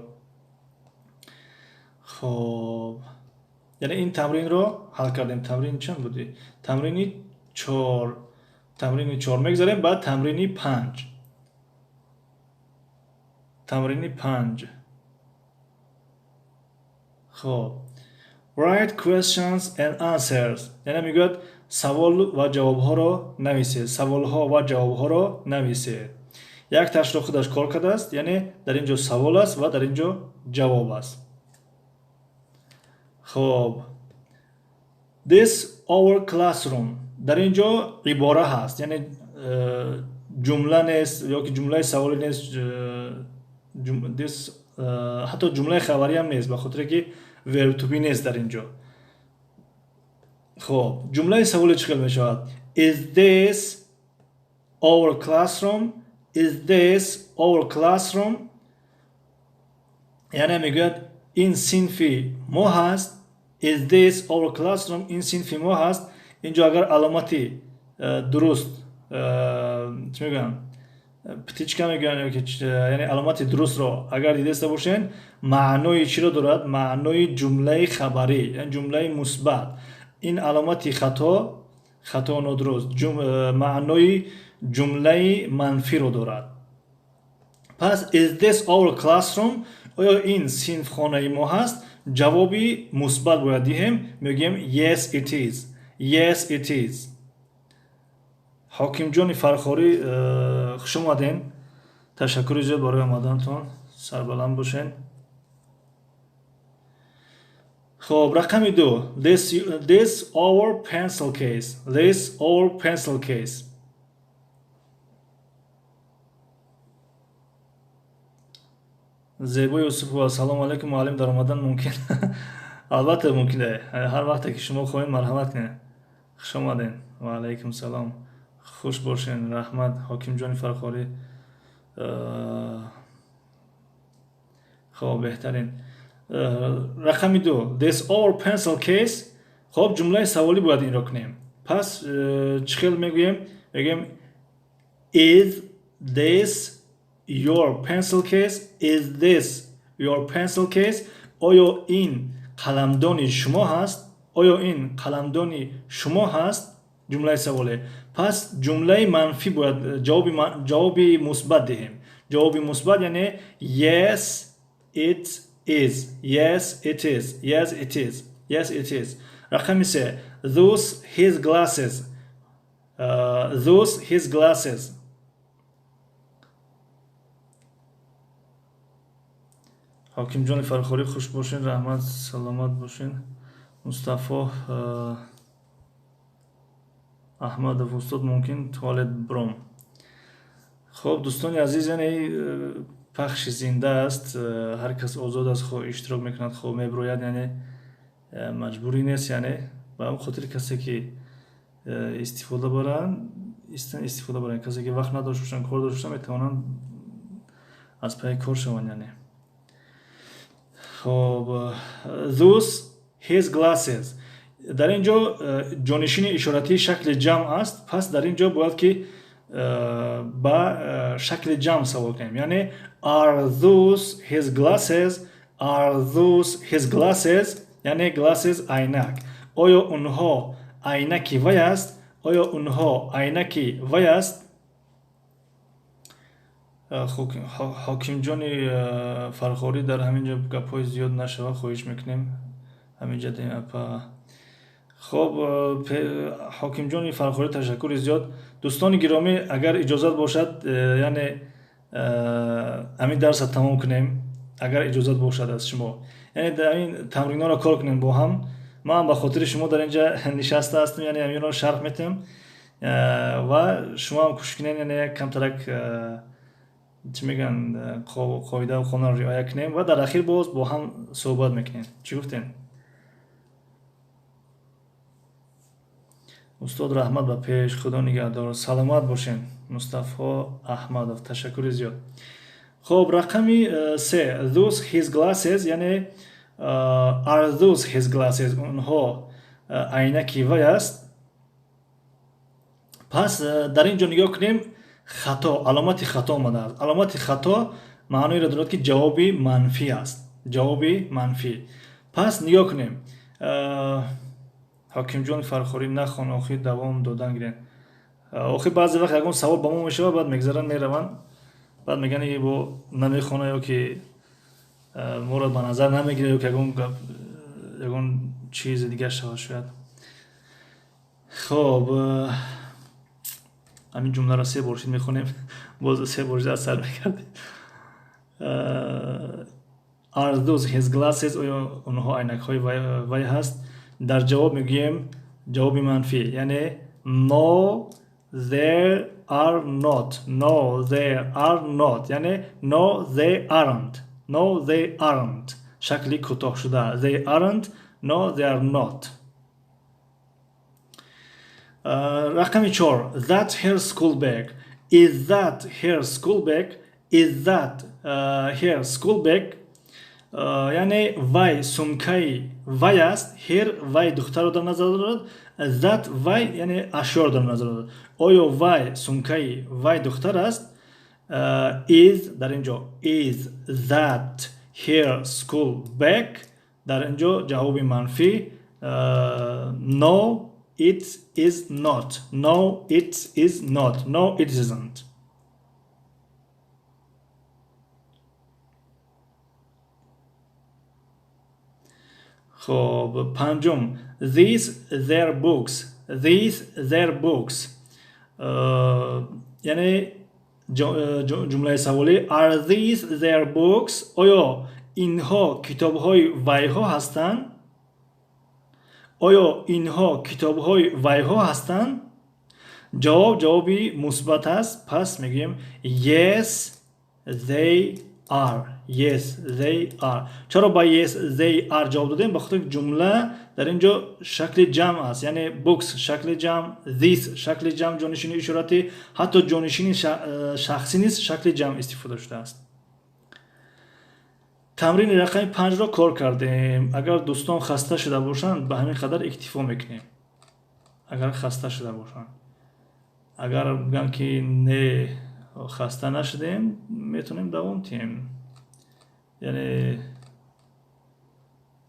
Хоб, яъне ин тамринро ҳал кардем. Тамрини чанд буди? Тамрини чор. Тамрини чор. Мегузарем ба тамрини панҷ. Тамрини панҷ. Хоб, write questions and answers, яъне мегӯяд: савол ва ҷавобҳоро нависед, саволҳо ва ҷавобҳоро нависед. Якташро худаш кор кардааст, яъне дар ин ҷо савол аст ва дар ин ҷо ҷавоб аст. Хоб, this our classroom. Дар ин ҷо ибора ҳаст, яъне ҷумла нест ё ки ҷумлаи саволӣ нест, this ҳатто ҷумлаи хабарӣ ҳам нест, ба хотире ки verb to be нест дар ин ҷо. Хоб, ҷумлаи саволе чӣ хел мешавад? Is this our classroom? Is this our classroom? Яъне мегӯяд: ин синфи мо ҳаст? Is this our classroom? Ин синфи мо ҳаст? Инҷо агар аломати дуруст, чӣ мегӯянд, птичка мегӯянд, яъне аломати дурустро агар дидаста бошед, маънои чиро дорад? Маънои ҷумлаи хабарӣ, яъне ҷумлаи мусбат. Ин аломати хато, нодуруст, маънои ҷумлаи манфиро дорад. Пас is this our classroom, оё ин синфхонаи мо ҳаст? Ҷавоби мусбат бояд диҳем, мегӯем: yes, it is. Yes, it is. Ҳокимҷони Фархорӣ, хуш омадем, ташаккури зиёд барои омадантон, сарбаланд бошед. Хоб, рақами ду: this our pencil case. This our pencil case. Зебо Юсупова, салому алайкум, муаллим, даромадан мумкин? Албатта мумкин, ҳар вақте ки шумо хоҳед, марҳамат кунед. Хуш омадед. Ва алайкум салом, хуш бошед, раҳмат. Ҳокимҷони Фархорӣ, хоб, беҳтарин. Рақами 2, this our pencil case. Хоб, ҷумлаи саволӣ бояд инро кунем. Пас чӣ хел мегӯем? Мегӯем is this your pencil case? Is this your pencil case? Оё ин қаламдони шумо ҳаст? Оё ин қаламдони шумо ҳаст? Ҷумлаи саволе. Пас ҷумлаи манфӣ бояд ҷавоби мусбат диҳем. Ҷавоби мусбат яъне yes it is, yes it is, yes it is, yes it is. Рақами 3, those his glasses, those his glasses. Ҳокимҷони Фархорӣ, хуш бошед, раҳмат, саломат бошед. Мустафо Аҳмадов, устод, мумкин туалет бром? Хоб, дӯстони азиз, яъне пахши зинда аст, ҳар кас озод аст, хо иштирок мекунад, хо меброяд, яъне маҷбурӣ нест. Яъне ба ҳамн хотири касе ки истифода баранд, истифода баранд, касе ки вақт надошта бошанд, кор дошта бошанд, метавонанд аз пайи кор шаванд. Яъне хоб, those his glasses, дар ин ҷо ҷонишини ишоратии шакли ҷамъ аст. Пас дар ин ҷо бояд ки ба шакли ҷамъ савол кунем, яъне are those his glasses? Are those his glasses? Яъне glasses айнак. Оё онҳо айнаки вай аст? Оё онҳо айнаки вай аст? Ҳокимҷони Фархорӣ, дар ҳамин ҷо гапҳои зиёд нашава, хоҳиш мекунем. Ҳаминҷа. Хоб, Ҳокимҷони Фархорӣ, ташаккури зиёд. Дӯстони гиромӣ, агар иҷозат бошад, яъне ҳамин дарса тамом кунем, агар иҷозат бошад аз шумо, яъне дар ин тамринҳоро кор кунем бо ҳам. Ман ба хотири шумо дар инҷа нишаста ҳастам, яъне ҳаминро шарҳ метиҳам ва шумо ҳам кӯшиш кунед, яъне як камтарак, чӣ мегӯянд, қоидаву қонунро риоя кунем ва дар ахир боз бо ҳам суҳбат мекунем. Чӣ гуфтем? Устод, раҳмат, ба пеш, худо нигаҳдор, саломат бошем. Мустафо Аҳмадов, ташаккури зиёд. Хоб, рақами 3, those his glasses, яъне are those his glasses? Онҳо айнаки вай аст? Пас дар ин ҷо нигоҳ кунем, хато, аломати хато омадааст. Аломати хато маъноеро дорад, ки ҷавоби манфӣ аст, ҷавоби манфӣ. Пас нигоҳ кунем. Ҳокимҷон Фархорӣ, нахон, охир давом додан гирем. Охир баъзе вақт ягон савол ба мо мешавад, баъд мегзаранд, мераванд, баъд мегӯянд бо намехона ё ки моро ба назар намегирад ё ки ягон ягон чизи дигар шавад шояд. Хоб, ҳамин ҷумларо се бор шид мехонем, боз се бор шид аз сар мекардем. Are those his glasses? Оё онҳо айнакҳои вай ҳаст? Дар ҷавоб мегӯем ҷавоби манфӣ, яъне no, they are not. No, they are not, яъне no, they aren't. No, they aren't, шакли кӯтоҳшуда. They aren't, no, they are not. Рақами 4, that her school bag? Is that her school bag? Is that her school bag? Яъне вай сумкаи вай аст. Her вай духтарро дар назар дорад, that вай яъне ашёро дар назар дорад. Оё вай сумкаи вай духтар аст? Is, дар ин ҷо is that her school bag? Дар ин ҷо ҷавоби манфӣ, no, it is not. No, it is not. No, it isn't. Хоб, панҷум, these their books. These their books, яъне ҷумлаи саволӣ, are these their books? Оё инҳо китобҳои вайҳо ҳастанд? Оё инҳо китобҳои вайҳо ҳастанд? Ҷавоб ҷавоби мусбат аст, пас мегӯем yes, they are. Yes, they are. Чаро ба yes, they are ҷавоб додем? Ба хотири ҷумла дар ин ҷо шакли ҷамъ аст, яъне books шакли ҷамъ, this шакли ҷамъ, ҷонишини ишоратӣ, ҳатто ҷонишини шахсӣ низ шакли ҷамъ истифода шудааст. Тамрини рақами 5-ро кор кардем. Агар дӯстон хаста шуда бошанд, ба ҳамин қадар иктифо мекунем. Агар хаста шуда бошанд. Агар бигӯянд, ки не, хаста нашудем, метавонем давом диҳем. Яъне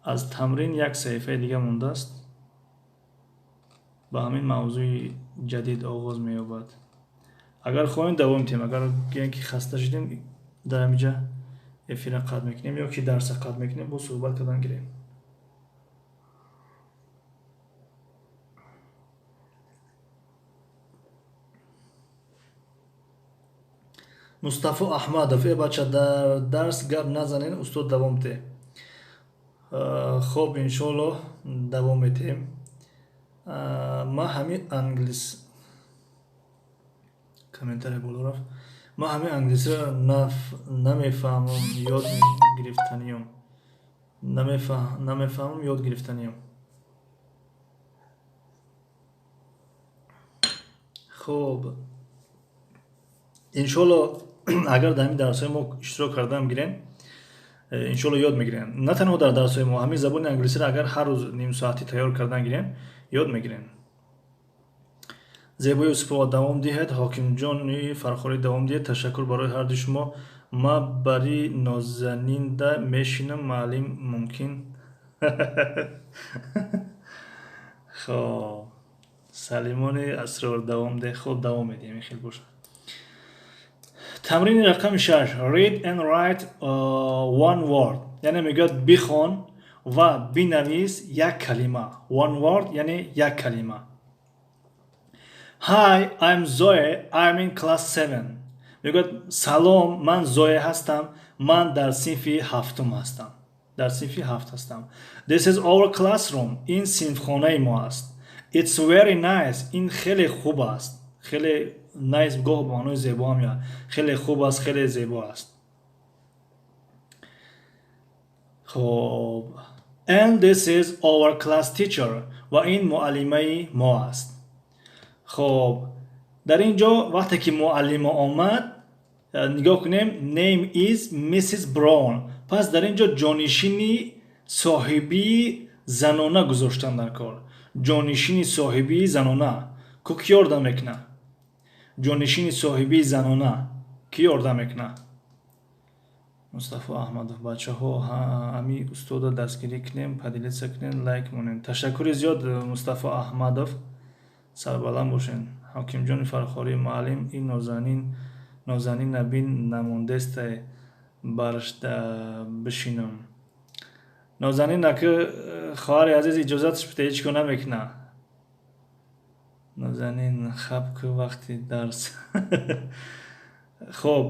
аз тамрин як саҳифаи дига мондааст, ба ҳамин мавзӯи ҷадид оғоз меёбад. Агар хоҳем, давом диҳем, агар гӯем, ки хаста шудем, дар ҳаминҷа эфира қатъ мекунем ё ки дарса қатъ мекунем, бо суҳбат кардан гирем. Мустафо Аҳмадов: «Э бача, дар дарс гап назанен, устод, давом те». Хоб, иншоалло, давом метиҳем. Ма ҳамин англис, комментария боло рафт. Ман ҳамин англисиро намефаҳмам, ёд гирифтаниём. Намефаҳмам, ёд гирифтаниём. Хуб, иншоалло, агар дар ҳамин дарсҳои мо иштирок кардаам гирем, иншоалло, ёд мегирем. На танҳо дар дарсҳои мо, ҳамин забони англисиро агар ҳар рӯз нимсоатӣ тайёр кардан гирем, ёд мегирем. Зебои Юсупова: «Давом диҳед». Ҳокимҷони Фархорӣ: «Давом диҳед». Ташаккур барои ҳарду шумо. Ма бари Нозанинда мешинам, маълим, мумкин? Хоб, Салимони Асрор: «Давом деҳ». Хоб, давом медиҳем, хел бошад. Тамрини рақами 6: read and write one word, яъне мегӯяд, бихон ва бинавис як калима. One word, яъне як калима. Hi, I'm Zoe. I'm in class 7. Мегӯяд, салом, ман Зоe ҳастам, ман дар синфи ҳафтум ҳастам, дар синфи ҳафт ҳастам. This is our classroom. Ин синфхонаи мо аст. It's very nice. Ин хеле хуб аст. Хеле nice гоҳ ба маънои зебо ҳам меояд. Хеле хуб аст, хеле зебо аст. Хоб, and this is our class teacher. Ва ин муаллимаи мо аст. Хоб, дар ин ҷо вақте ки муаллима омад, нигоҳ кунем, name is Mrs Brown. Пас дар ин ҷо ҷонишини соҳибии занона гузоштан дар кор. Ҷонишини соҳибии занона ку кӣ ёрдам мекунад? Ҷонишини соҳибии занона кӣ ёрдам мекунад? Мустафо Аҳмадов: «Бачаҳо, ами устода дастгирӣ кунем, поделиться кунем, лайк монем». Ташаккури зиёд, Мустафо Аҳмадов, сарбаланд бошен. Ҳокимҷони Фархорӣ: «Муаллим, ин Нозанин, Нозанин набин намондестай, баршда бишинам». Нозанин аки, хоҳари азиз, иҷозатш бите, ҳеҷ кор намекуна. Нозанин хаб ку вақти дарс. Хоб,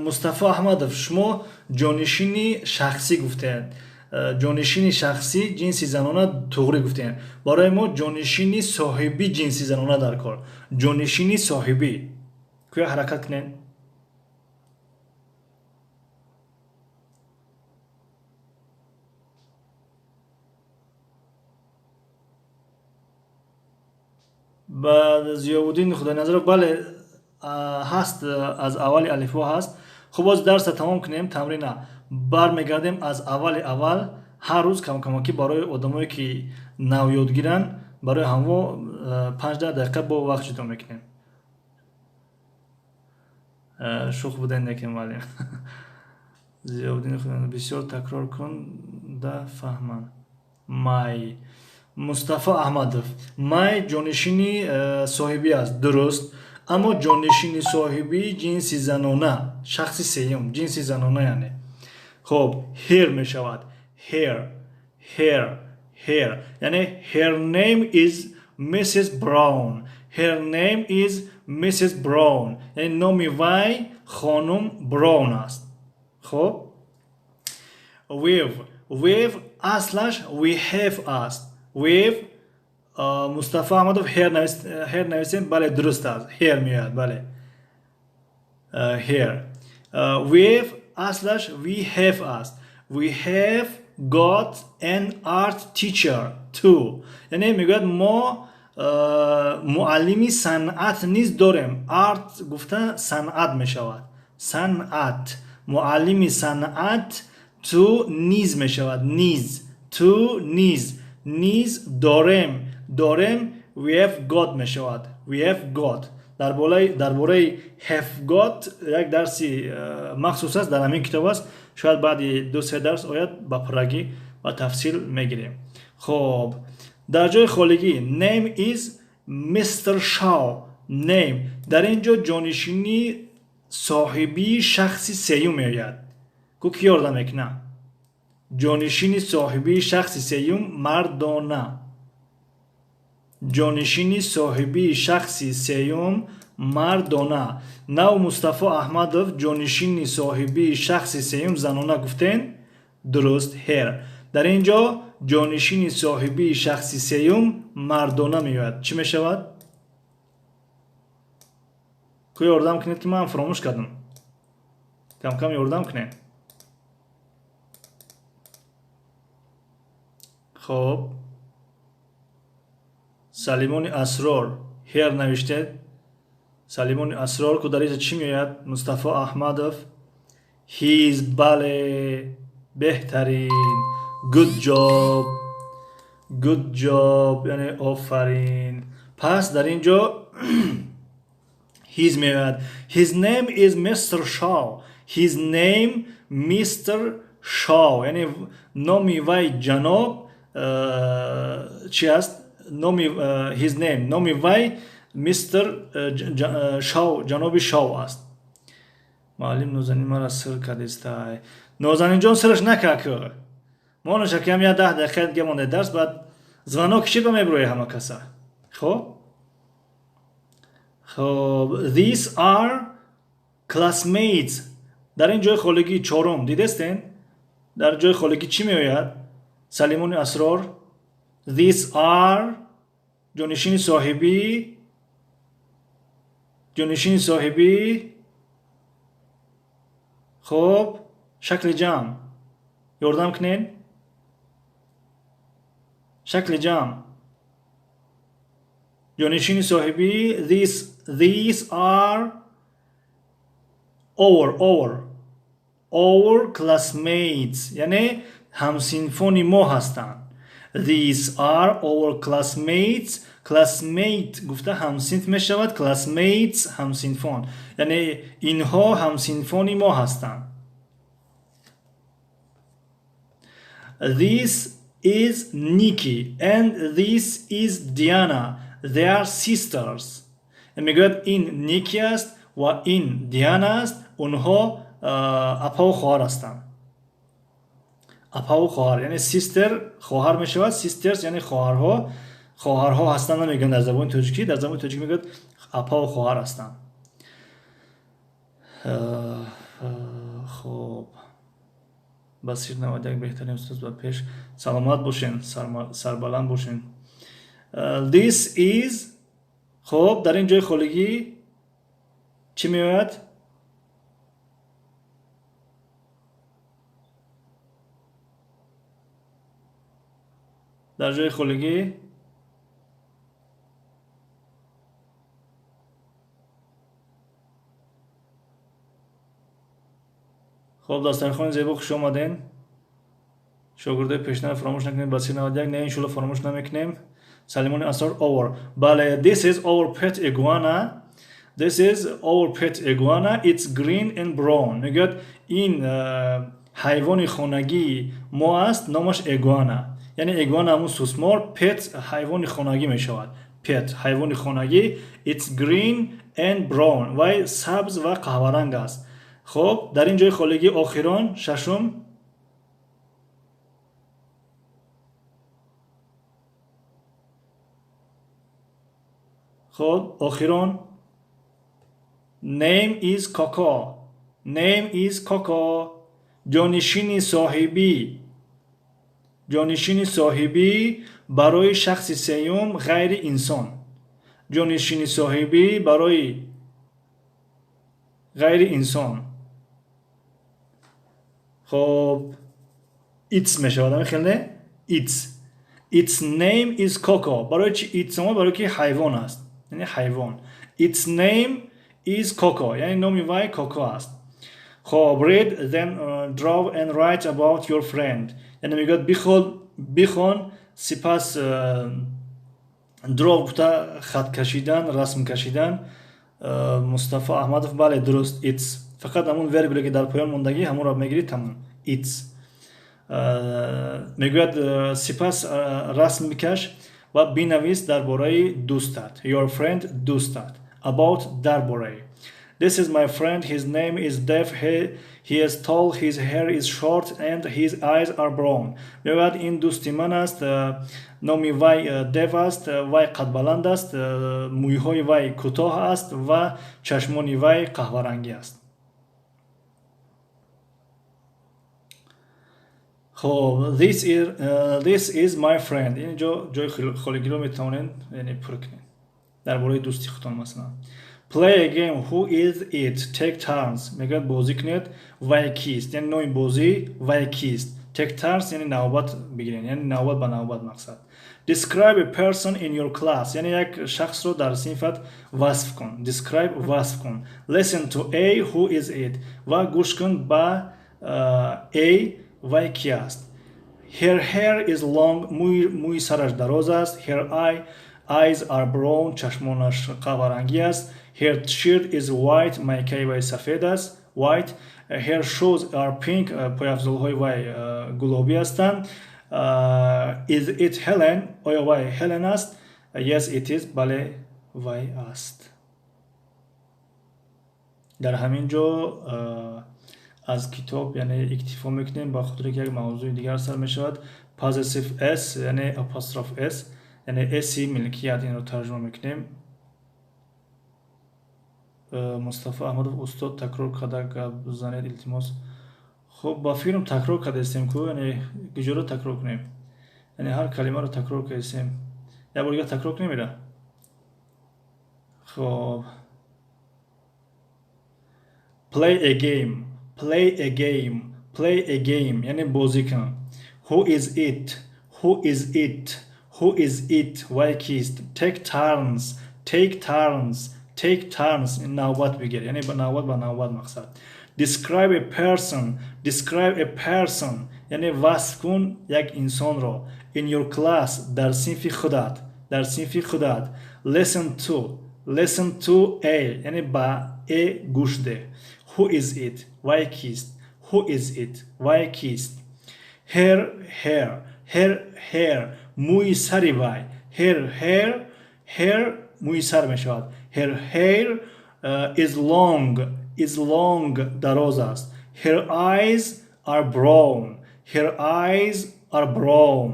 Мустафо Аҳмадов, шумо ҷонишини шахсӣ гуфтед. Ҷонишини шахсӣ ҷинси занона туғрӣ гуфтем. Барои мо ҷонишини соҳибӣ ҷинси занона дар кор. Ҷонишини соҳибӣ кӯя, ҳаракат кунед. Ба Зиёвуддин Худойназаров: бале, ҳаст, аз аввали алифбо ҳаст. Хуб, боз дарса тамом кунем, тамрина, бармегардем аз аввали аввал. Ҳар рӯз камкамакӣ барои одамое ки навёдгиранд, барои ҳамво 5-10 дақиқа бо вақт ҷудо мекунем. Шух буден неке, муаллим. Зиёвуддин Худойназаров: «Бисёр такрор кун да фаҳмам». My, Мустафо Аҳмадов, my ҷонишини соҳибӣ аст, дуруст, аммо ҷонишини соҳибии ҷинси занона, шахси сеюм, ҷинси занона, яъне хоб, her мешавад. Her, her, her, яъне her name is Mrs Brown. Her name is Mrs Brown, яъне номи вай хонум Браун аст. Хоб, we've. We've аслаш we have аст. We've. Мустафо Аҳмадов, her нависем, бале, дуруст аст, her меояд, бале, her. We've Аслаш we have аст. We have got an art teacher too. Яъне мегӯяд мо муаллими санъат низ дорем. Art гуфта санъат мешавад. Санъат. Муаллими санъат too низ мешавад. Низ. Too низ. Низ дорем. Дорем we have got мешавад. We have got. Дар бораи have got як дарси махсус аст, дар ҳамин китоб аст. Шояд баъди 2-3 дарс ояд ба пуррагӣ ва тафсил мегирем. Хоб, дар ҷои холигӣ name is Mr. Shaw. Name. Дар ин ҷо ҷонишини соҳибии шахси сеюм меояд. Ку ки ёрдам мекунад? Ҷонишини соҳибии шахси сеюм мардона. Ҷонишини соҳибии шахси сеюм мардона. Нав Мустафо Аҳмадов ҷонишини соҳибии шахси сеюм занона гуфтен? Дуруст, her. Дар ин ҷо ҷонишини соҳибии шахси сеюм мардона меояд. Чӣ мешавад? Ку ёрдам кунед ки ман фаромӯш кардам. Камкам ёрдам кунед. Хоб, Салимони Асрор her навиштед. Салимони Асрор ку дар инҷо чӣ меояд? Мустафо Аҳмадов his. Бале, беҳтарин. Good job. Good job, яъне офарин. Пас дар ин ҷо his меояд. His name is Mr. Shaw. His name Mr. Shaw. Яъне номи вай ҷаноб чи аст? Номи his name, номи вай Mr. Shaw, ҷаноби Shaw аст. Муаллим Нозанин мара сир кардистай. Нозанинҷон сираш накард ку. Монаша ки ҳам 10 дақиқа дига монда дарс, баъд звонок кишид ба меброи ҳама каса. Хоб? Хоб, these are classmates. Дар ин ҷои холигӣ чорум дидестен? Дар ҷои холигӣ чӣ меояд? Салимони Асрор. These are ҷонишини соҳибӣ, ҷонишини соҳибӣ. Хоб, шакли ҷамъ. Ёрдам кунед. Шакли ҷамъ. Ҷонишини соҳибӣ these are our classmates. Яъне ҳамсинфони мо ҳастанд. These are our classmates. Classmate гуфта ҳамсинф мешавад. Classmates ҳамсинфон. Яъне инҳо ҳамсинфони мо ҳастанд. This is Nikki and this is Diana. They are sisters. Мегӯяд ин Ники аст ва ин Диана аст. Онҳо апаву хоҳар ҳастанд. Апаву хоҳар, яъне sister хоҳар мешавад. Sisters яъне хоҳарҳо. Хоҳарҳо ҳастанд намегӯянд дар забони тоҷикӣ. Дар забони тоҷикӣ мегӯяд апаву хоҳар ҳастанд. Хоб, Басир 91 беҳтарин устоз ба пеш. Саломат бошен, сарбаланд бошен. This is. Хоб, дар ин ҷои холигӣ чӣ меояд? Дар ҷои холигӣ хоб, дастархони зебо хуш омаден. Шогирдои пешина фаромӯш накунед. Басир 91 не, иншоалло фаромӯш намекунем. Салимони Асрор our. Бале, this is our pet iguana. This is our pet iguana. It's green and brown. Мегӯяд ин ҳайвони хонагии мо аст, номаш игуана. Яъне игуана ҳамун сусмор, pet ҳайвони хонагӣ мешавад. Pet ҳайвони хонагӣ. It's green and brown. Вай сабз ва қаҳваранг аст. Хоб, дар ин ҷои холигӣ охирон шашум хоб, охирон name is Coco. Name is Coco. Ҷонишини соҳибӣ, ҷонишини соҳибӣ барои шахси сеюм ғайри инсон. Ҷонишини соҳибӣ барои ғайри инсон. Хоб, its мешавад, ҳамин хел не? Its. Its name is Coco. Барои чи its омад? Барои ки ҳайвон аст, яъне ҳайвон. Its name is Coco, яъне номи вай Коко аст. Хоб, read, then draw and write about your friend. Яъне мегӯяд, бихон, сипас draw гуфта хат кашидан, расм кашидан. Мустафо Аҳмадов, бале, дуруст, its. Фақат ҳамун вергуле, ки дар поён мондагӣ, ҳамонро мегирӣ, тамом. Its. Мегӯяд, сипас расм бикаш ва бинавис дар бораи дӯстат. Your friend, дӯстат. About, дар бораи. This is my friend. His name is Dev. He is tall, his hair is short and his eyes are brown. Мегӯяд, ин дӯсти ман аст, номи вай Дев аст, вай қадбаланд аст, мӯйҳои вай кӯтоҳ аст ва чашмони вай қаҳварангӣ аст. Хоб, this is my friend. Ин ҷо ҷои холигиро метавонед, яъне, пур кунед дар бораи дӯсти худтон, масалан. Play a game. Who is it? Take turns. Мегӯяд, бозӣ кунед, вай кист? Яъне номи бозӣ вай кист. Take turns, яъне навбат бигиред, яъне навбат ба навбат, мақсад. Describe a person in your class. Яъне як шахсро дар синфат васф кун. Describe, васф кун. Listen to A. Who is it? Ва гӯш кун ба A, вай ки аст? Her hair is long. Мӯи сараш дароз аст. Her eyes are brown. Чашмонаш қаҳварангӣ аст. Her shirt is white. Майкаи вай сафед аст. White. Her shoes are pink. Пойафзолҳои вай гулобӣ ҳастанд. Is it Helen? Оё вай Helen аст? Yes, it is. Бале, вай аст. Дар ҳамин ҷо аз китоб, яъне, иктифо мекунем, ба хотире ки як мавзӯи дигар сар мешавад. Possessive s, яъне apostrophe s, яъне s-и милкият, инро тарҷума мекунем. Мустафо Аҳмадов: устод, такрор карда гап занед, илтимос. Хуб, ба филм такрор кардаистем ку, яъне куҷоро такрор кунем? Яъне ҳар калимаро такрор кардистем. Як бор дигар такрор кунем ира. Хоб, play a game, play a game, play a game, яъне бозӣ кун. Who is it? Who is it? Who is it? Вай кист? Take turns, take turns, take turns, навбат бигир, яъне навбат ба навбат, мақсад. Describe a person, describe a person, яъне васф кун як инсонро. In your class, дар синфи худат, дар синфи худат. Listen to, listen to A, яъне ба A гӯш деҳ. Who is it? Вай кист? Who is it? Вай кист? Her hair, her hair, мӯи сари вай. Her hair, hair, мӯи сар мешавад. Her hair is long, is long, дароз аст. Her eyes are brown, her eyes are brown.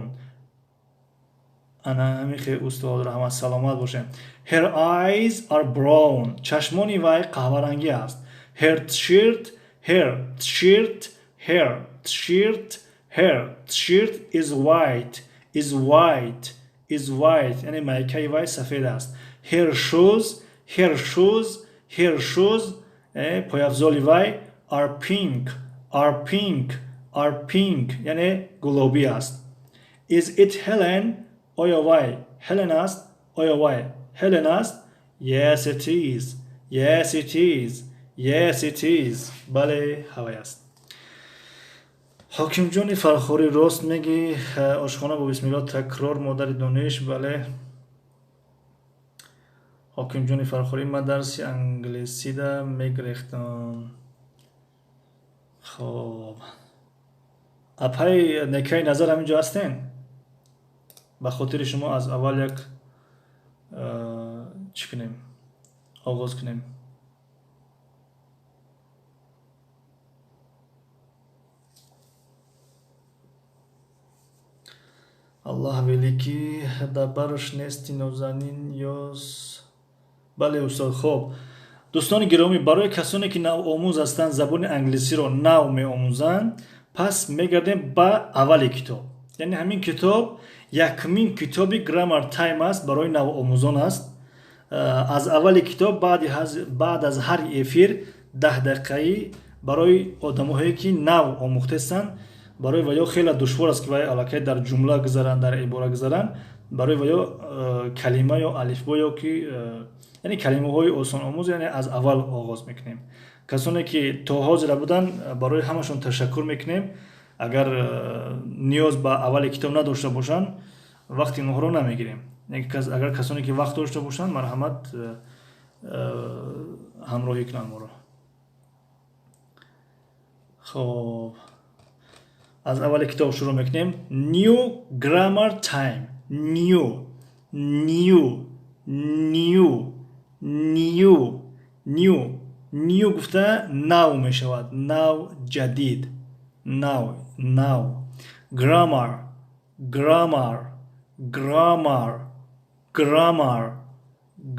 Ана ҳамин хел, устод Раҳмат, саломат бошем. Her eyes are brown, чашмони вай қаҳварангӣ аст. Her shirt, her shirt, her shirt, her shirt is white, is white, is white, яъне майкаи вай сафед аст. Her shoes, her shoes, her shoes, пойафзоли вай, are pink, are pink, are pink, яъне гулобӣ аст. Is it Helen? Оё вай Helen аст? Оё вай Helen аст? Yes, it is. Yes, it is. Yes, it is. Бале, ҳавай аст. Ҳокимҷони Фархорӣ, рост мегӣ, ошхона бо бисмилло, такрор модари дониш. Бале, Ҳокимҷони Фархорӣ, ман дарси англисида мегирехтам. Хоб, апаи Некаи Назар ҳамин ҷо ҳастен? Ба хотири шумо аз аввал як чӣ кунем, оғоз кунем. Аллоҳ великий, дар бараш нести, нозанин ёс. Бале, устод. Хоб, дӯстони гиромӣ, барои касоне ки навомӯз ҳастанд, забони англисиро нав меомӯзанд, пас мегардем ба аввали китоб. Яъне ҳамин китоб якумин китоби Grammar Time аст, барои навомӯзон аст. Аз аввали китоб баъд аз ҳар эфир 10 дақиқаӣ. Барои одамоҳое ки нав омӯхтаестанд, барои ваё хеле душвор аст, ки вай аллакай дар ҷумла гузаранд, дар ибора гузаранд. Барои ваё калима ё алифбо ё ки яъне калимаҳои осономӯз, яъне аз аввал оғоз мекунем. Касоне ки то ҳозира буданд, барои ҳамашон ташаккур мекунем. Агар ниёз ба аввали китоб надошта бошанд, вақти онҳоро намегирем. Агар касоне ки вақт дошта бошанд, марҳамат, ҳамроҳӣ кунанд моро. Хоб, аз аввали китоб шурӯъ мекунем. New Grammar Time. New, New, New, New, New. New гуфта нав мешавад. Нав, ҷадид. Нав, нав. Grammar, Grammar, Grammar, Grammar,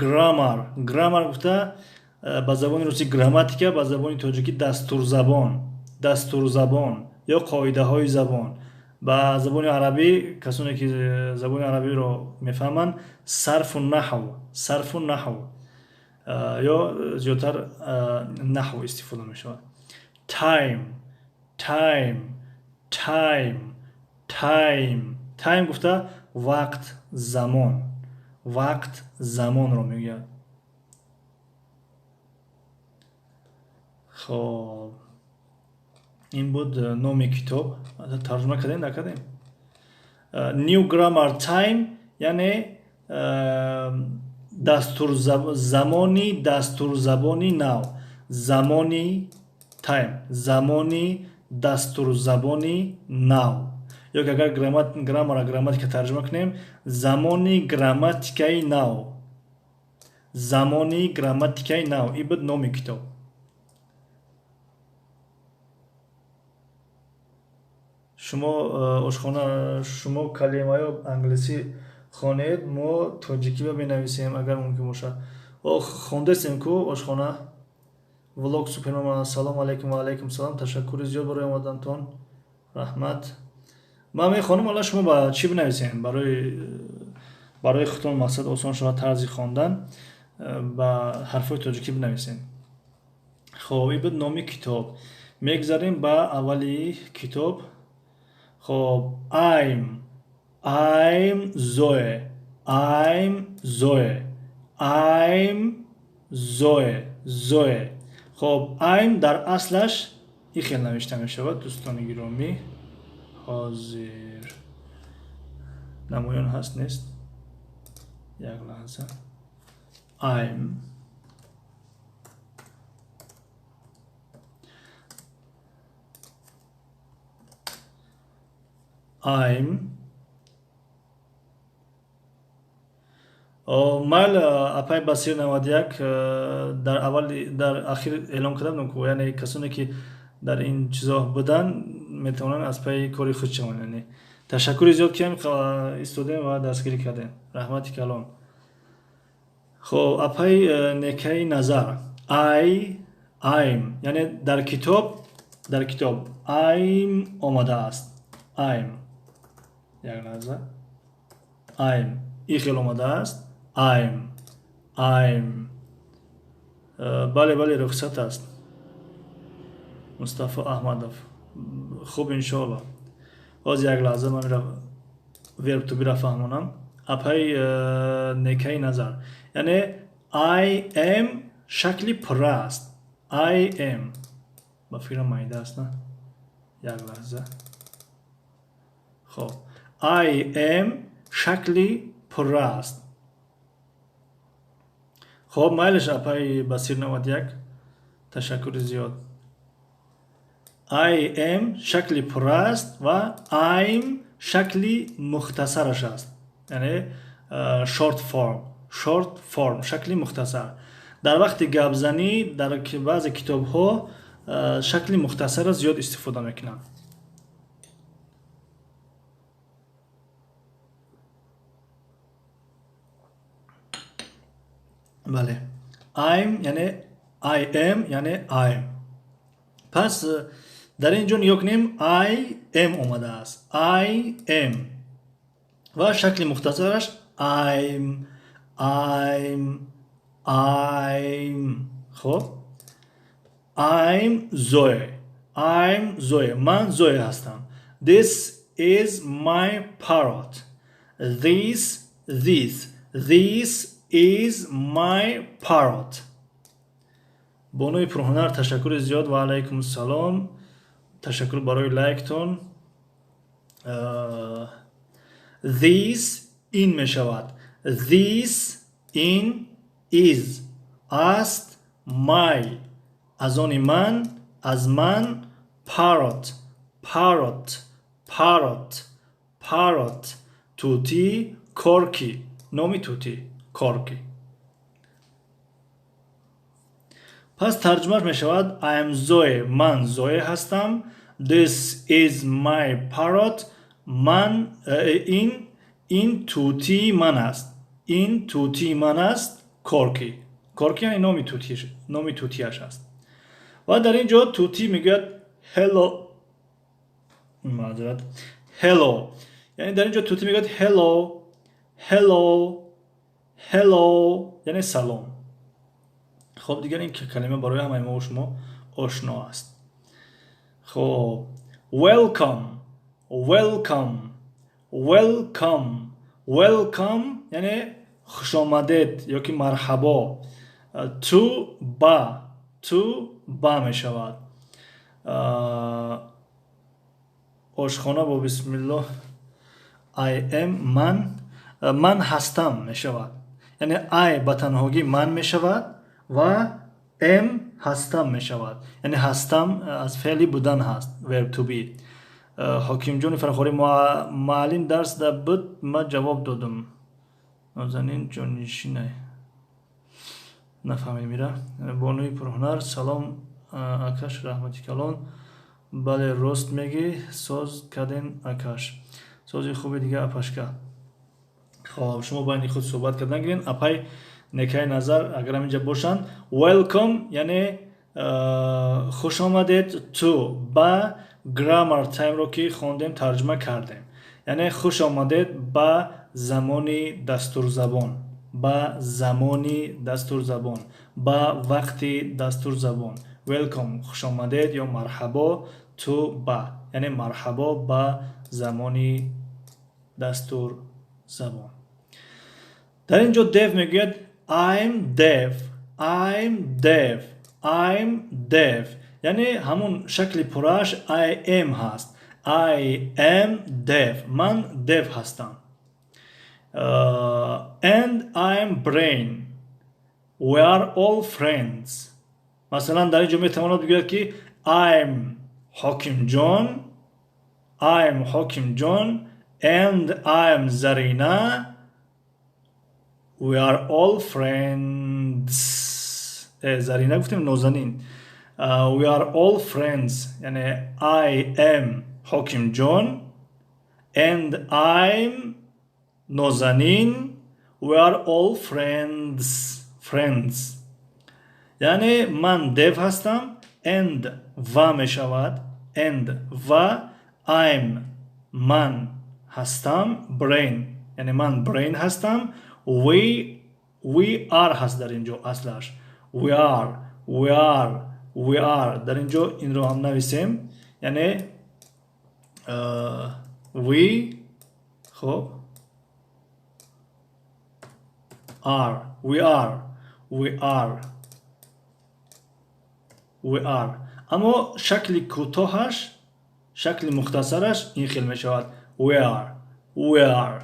Grammar. Grammar гуфта ба забони русӣ грамматика, ба забони тоҷикӣ дастурзабон, дастурзабон ё қоидаҳои забон. Ба забони арабӣ, касоне ки забони арабиро мефаҳманд, сарфу наҳв, сарфу наҳв ё зиёдтар наҳв истифода мешавад. Time, time, time, time. Time гуфта вақт, замон, вақт, замонро мегӯяд. Хоб, ин буд номи китоб. Тарҷума кардем, накардем? New Grammar Time, яъне замони дастурзабони нав. Замони time, замони дастурзабони нав. Ё ки агар граммара грамматика тарҷума кунем, замони грамматикаи нав, замони грамматикаи нав. Ин буд номи китоб. Шумо ошхона, шумо калимаё англисӣ хонед, мо тоҷикиба менависем, агар мумкин бошад. Хондастем ку ошхона. Влог супермама, салом алейкум. Ва алейкум салом, ташаккури зиёд барои омадантон, раҳмат. Ман мехонам, ҳола шумо ба чӣ бинависем? Барои худтон мақсад осон шавад тарзи хондан, ба ҳарфҳои тоҷикӣ бинависем. Хоб, ин буд номи китоб. Мегузарем ба аввали китоб. Хоб, I'm, I'm Zoe, I'm Zoe, I'm Zoe, Zoe. Хоб, I'm дар аслаш ин хел навишта мешавад, дӯстони гиромӣ. Ҳозир намоён ҳаст, нест? Як лаҳза. I'm, I'm. Майл, апай Басир 91, дар аввал, дар ахир эълон кардам ку, яъне касоне ки дар ин чизо буданд, метавонанд аз пайи кори худ шаванд. Яъне ташаккури зиёд, ки истодем ва дастгирӣ кардем, раҳмати калон. Хоб, апай Некаи Назар, I, I'm, яъне дар китоб I'm омадааст. I'm, як лаҳза, I'm ин хел омадааст. I'm, I'm. Бале, бале, рухсат аст. Мустафо Аҳмадов, хуб, иншоалло. Ҳозир як лаҳза, ман verb to be-ра фаҳмонам. Апай Некаи Назар, яъне I am шакли пурра аст. I am, ба фикрам, майда аст, на? Як лаҳза. Хоб, I am шакли пурра аст. Хоб, майлиш, апаи Басир 91, ташаккури зиёд. I am шакли пурра аст ва I'm шакли мухтасараш аст, яъне short form, short form, шакли мухтасар. Дар вақти гапзанӣ дар баъзе китобҳо шакли мухтасарро зиёд истифода мекунанд. Бале, I'm яъне I am, яъне I'm. Пас дар ин ҷо нигоҳ кунем, I am омадааст. I am ва шакли мухтасараш I'm, I'm, I'm. Хоб, I'm Zoe. I'm Zoe. Ман Zoe ҳастам. This is my parrot. This, this, this is my parrot. Бонуи пурҳунар, ташаккури зиёд ва алайкум салом. Ташаккур барои лайктон. This ин мешавад. This in is аст, my аз они ман, аз ман, parrot, parrot, parrot, parrot, тӯтӣ, корки, номи тӯтӣ, корки. Пас тарҷумааш мешавад I am Zoe, ман Zoe ҳастам. This is my parrot. Ман ин тӯтии ман аст. Ин тӯтии ман аст, корки. Корки яъне номи тӯтиаш аст. Ва дар ин ҷо тӯтӣ мегӯяд hello. Маъзарат. Hello. Яъне дар ин ҷо тӯтӣ мегӯяд hello, hello, hello, яъне салом. Хоб, дигар ин калима барои ҳамаи мо шумо ошно аст. Хоб, welcome, welcome, welcome, welcome яъне хушомадед ёки марҳабо. To ба, to ба мешавад. Ошхона бо бисмиллоҳ. I am ман, ман ҳастам мешавад. Яъне I ба танҳогӣ ман мешавад ва am ҳастам мешавад. Яъне ҳастам аз феъли будан ҳаст, verb to be. Ҳокимҷони Фархорӣ, муаллим дарс да буд, ман ҷавоб додам. Нозанин ҷонишинай. Нафаҳмидем ира. Бонуи пурҳунар, салом акаш, раҳмати калон. Бале, рост мегӣ, соз карден акаш. Сози хуби дига апашка. Хоб, шумо байни худ суҳбат кардан гирен. Апай Некай Назар агар ҳаминҷа бошанд. Welcome яъне хуш омадед, to ба grammar time-ро ки хондем, тарҷума кардем. Яъне хуш омадед ба замони дастурзабон, ба замони дастурзабон, ба вақти дастурзабон. Welcome хуш омадед ё марҳабо, to ба яъне марҳабо ба замони дастурзабон. Дар ин ҷо Dev мегӯяд I'm Dev, I'm Dev, I'm Dev. Яъне ҳамун шакли пуррааш I am ҳаст. I am Dev. Ман Dev ҳастам. And I'm Brain. We are all friends. Масалан, дар ин ҷо метавонад бигӯяд ки I'm Ҳокимҷон, I'm Ҳокимҷон and I'm Zarina. We are all friends. Зарина гуфтем, Нозанин. We are all friends. Яъне I am Ҳокимҷон and I'm Нозанин. We are all friends. Friends. Яъне ман Dev ҳастам, and ва мешавад, and ва I'm ман ҳастам, Brain. Яъне ман Brain ҳастам. We are ҳаст дар ин ҷо аслаш. We are, we are, we are. Дар ин ҷо инро ҳам нависем. Яъне we, хоб, are, we are, we are, we are. Аммо шакли кӯтоҳаш, шакли мухтасараш ин хел мешавад. We are, we are,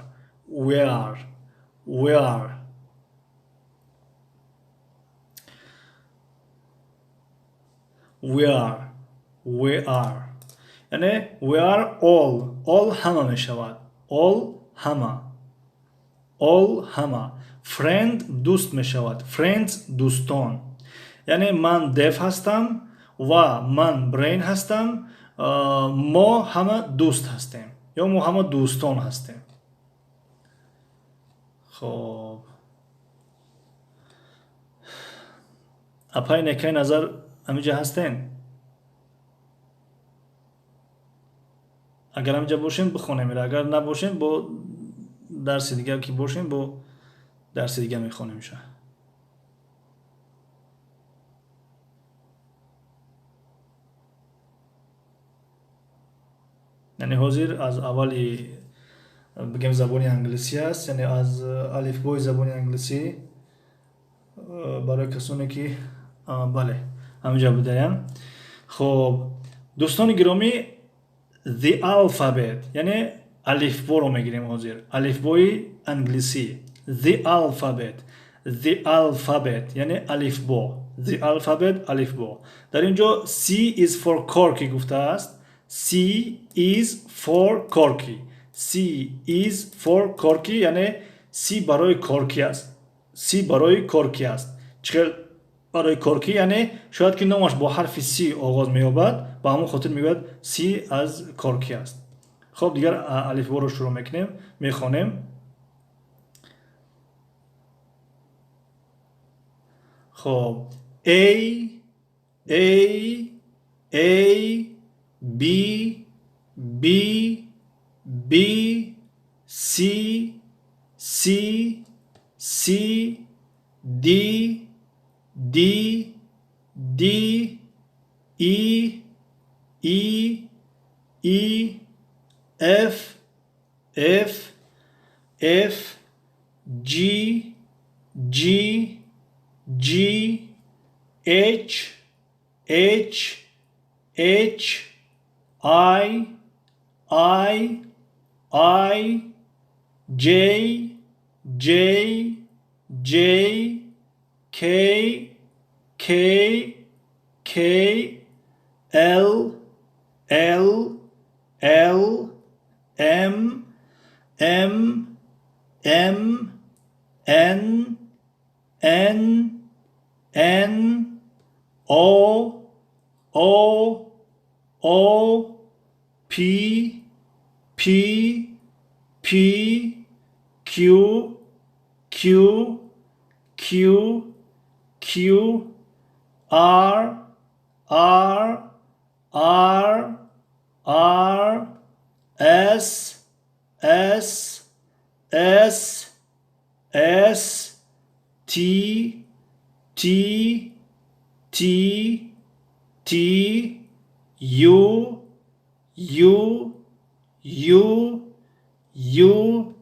we are, we are. We are, we are. Яъне we are all, all ҳама мешавад. All ҳама. All ҳама. Friend дӯст мешавад. Friends дӯстон. Яъне ман Dev ҳастам ва ман Brain ҳастам. Мо ҳама дӯст ҳастем ё мо ҳама дӯстон ҳастем. Хоб, апай Некай Назар ҳаминҷа ҳастен? Агар ҳаминҷа бошем бихонем, агар набошем бо дарси дигар ки бошем бо дарси дигар мехонем ша. Яъне ҳозир аз аввали бигем забони англисӣ аст, яъне аз алифбои забони англисӣ барои касоне ки бале ҳаминҷа будаям. Хоб, дӯстони гиромӣ, the alphabet, яъне алифборо мегирем ҳозир, алифбои англисӣ. The alphabet, the alphabet, яъне алифбо. The alphabet, алифбо. Дар ин ҷо C is for Corky гуфтааст. C is for Corky, C is for Corky, яъне C барои Корки аст. C барои Корки аст. Чӣ хел барои Корки? Яъне шояд ки номаш бо ҳарфи C оғоз меёбад, ба ҳамон хотир мегӯяд C аз Корки аст. Хоб, дигар алифборо шурӯъ мекунем, мехонем. Хоб, A, A, A, B, B, B, C, C, C, D, D, D, E, E, E, F, F, F, G, G, G, H, H, H, I, I, I, J, J, J, K, K, K, L, L, L, M, M, M, N, N, N, O, O, O, P, P, P, Q, Q, Q, Q, R, R, R, R, S, S, S, S, T, T, T, T, U, U, U, U,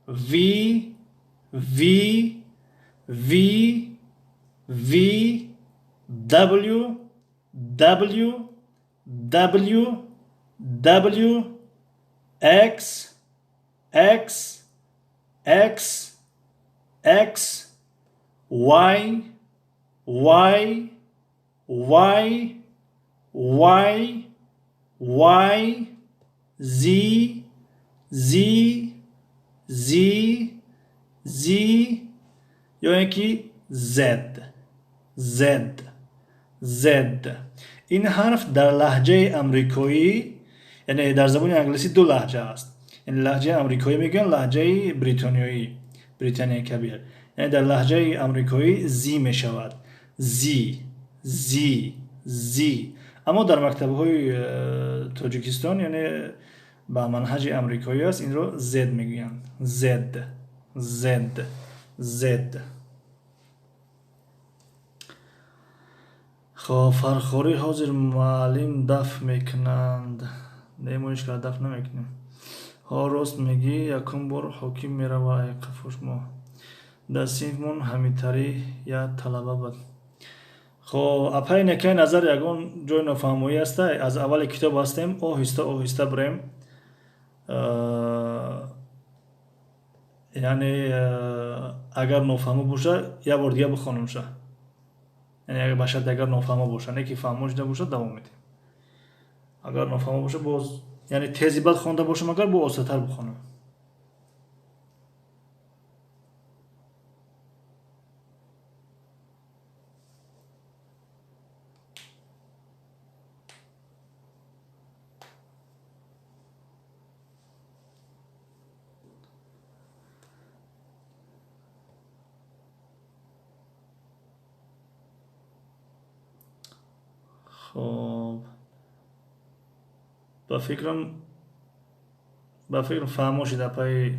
V, V, V, V, W, W, W, W, X, X, X, X, Y, Y, Y, Y, Y, Z, Z, Z, Z ё ин ки Z, Z, Z. Ин ҳарф дар лаҳҷаи амрикоӣ, яъне дар забони англисӣ ду лаҳҷа аст, яъне лаҳҷаи амрикоӣ мегӯянд, лаҳҷаи бритониёӣ, Британияи Кабир. Яъне дар лаҳҷаи амрикоӣ Z мешавад, Z, Z, Z. Аммо дар мактабҳои Тоҷикистон, яъне ба манҳаҷи амрикоӣ аст, инро Z мегӯянд. Z, Z, Z. Хоб, Фархорӣ ҳозир муаллим даф мекунанд. Не, мо ҳеҷ кара даф намекунем. Ҳо, рост мегӣ, якум бор ҳоким мерава ай қафош мо. Дар синфмон ҳамитарӣ як талаба буд. Хоб, апаи Некаи Назар, ягон ҷои нофаҳмоӣ аста? Аз аввали китоб ҳастем, оҳиста оҳиста бирем. Яъне агар нофаҳмо боша, як бор дига бихонамша. Яъне ба шарти агар нофаҳмо боша, не ки фаҳмо шуда боша, давом медиҳем. Агар нофаҳмо боша, боз яъне тези бад хонда бошам, агар бо осатар бихонам. Хоб, ба фикрам фаҳмо шид, апаи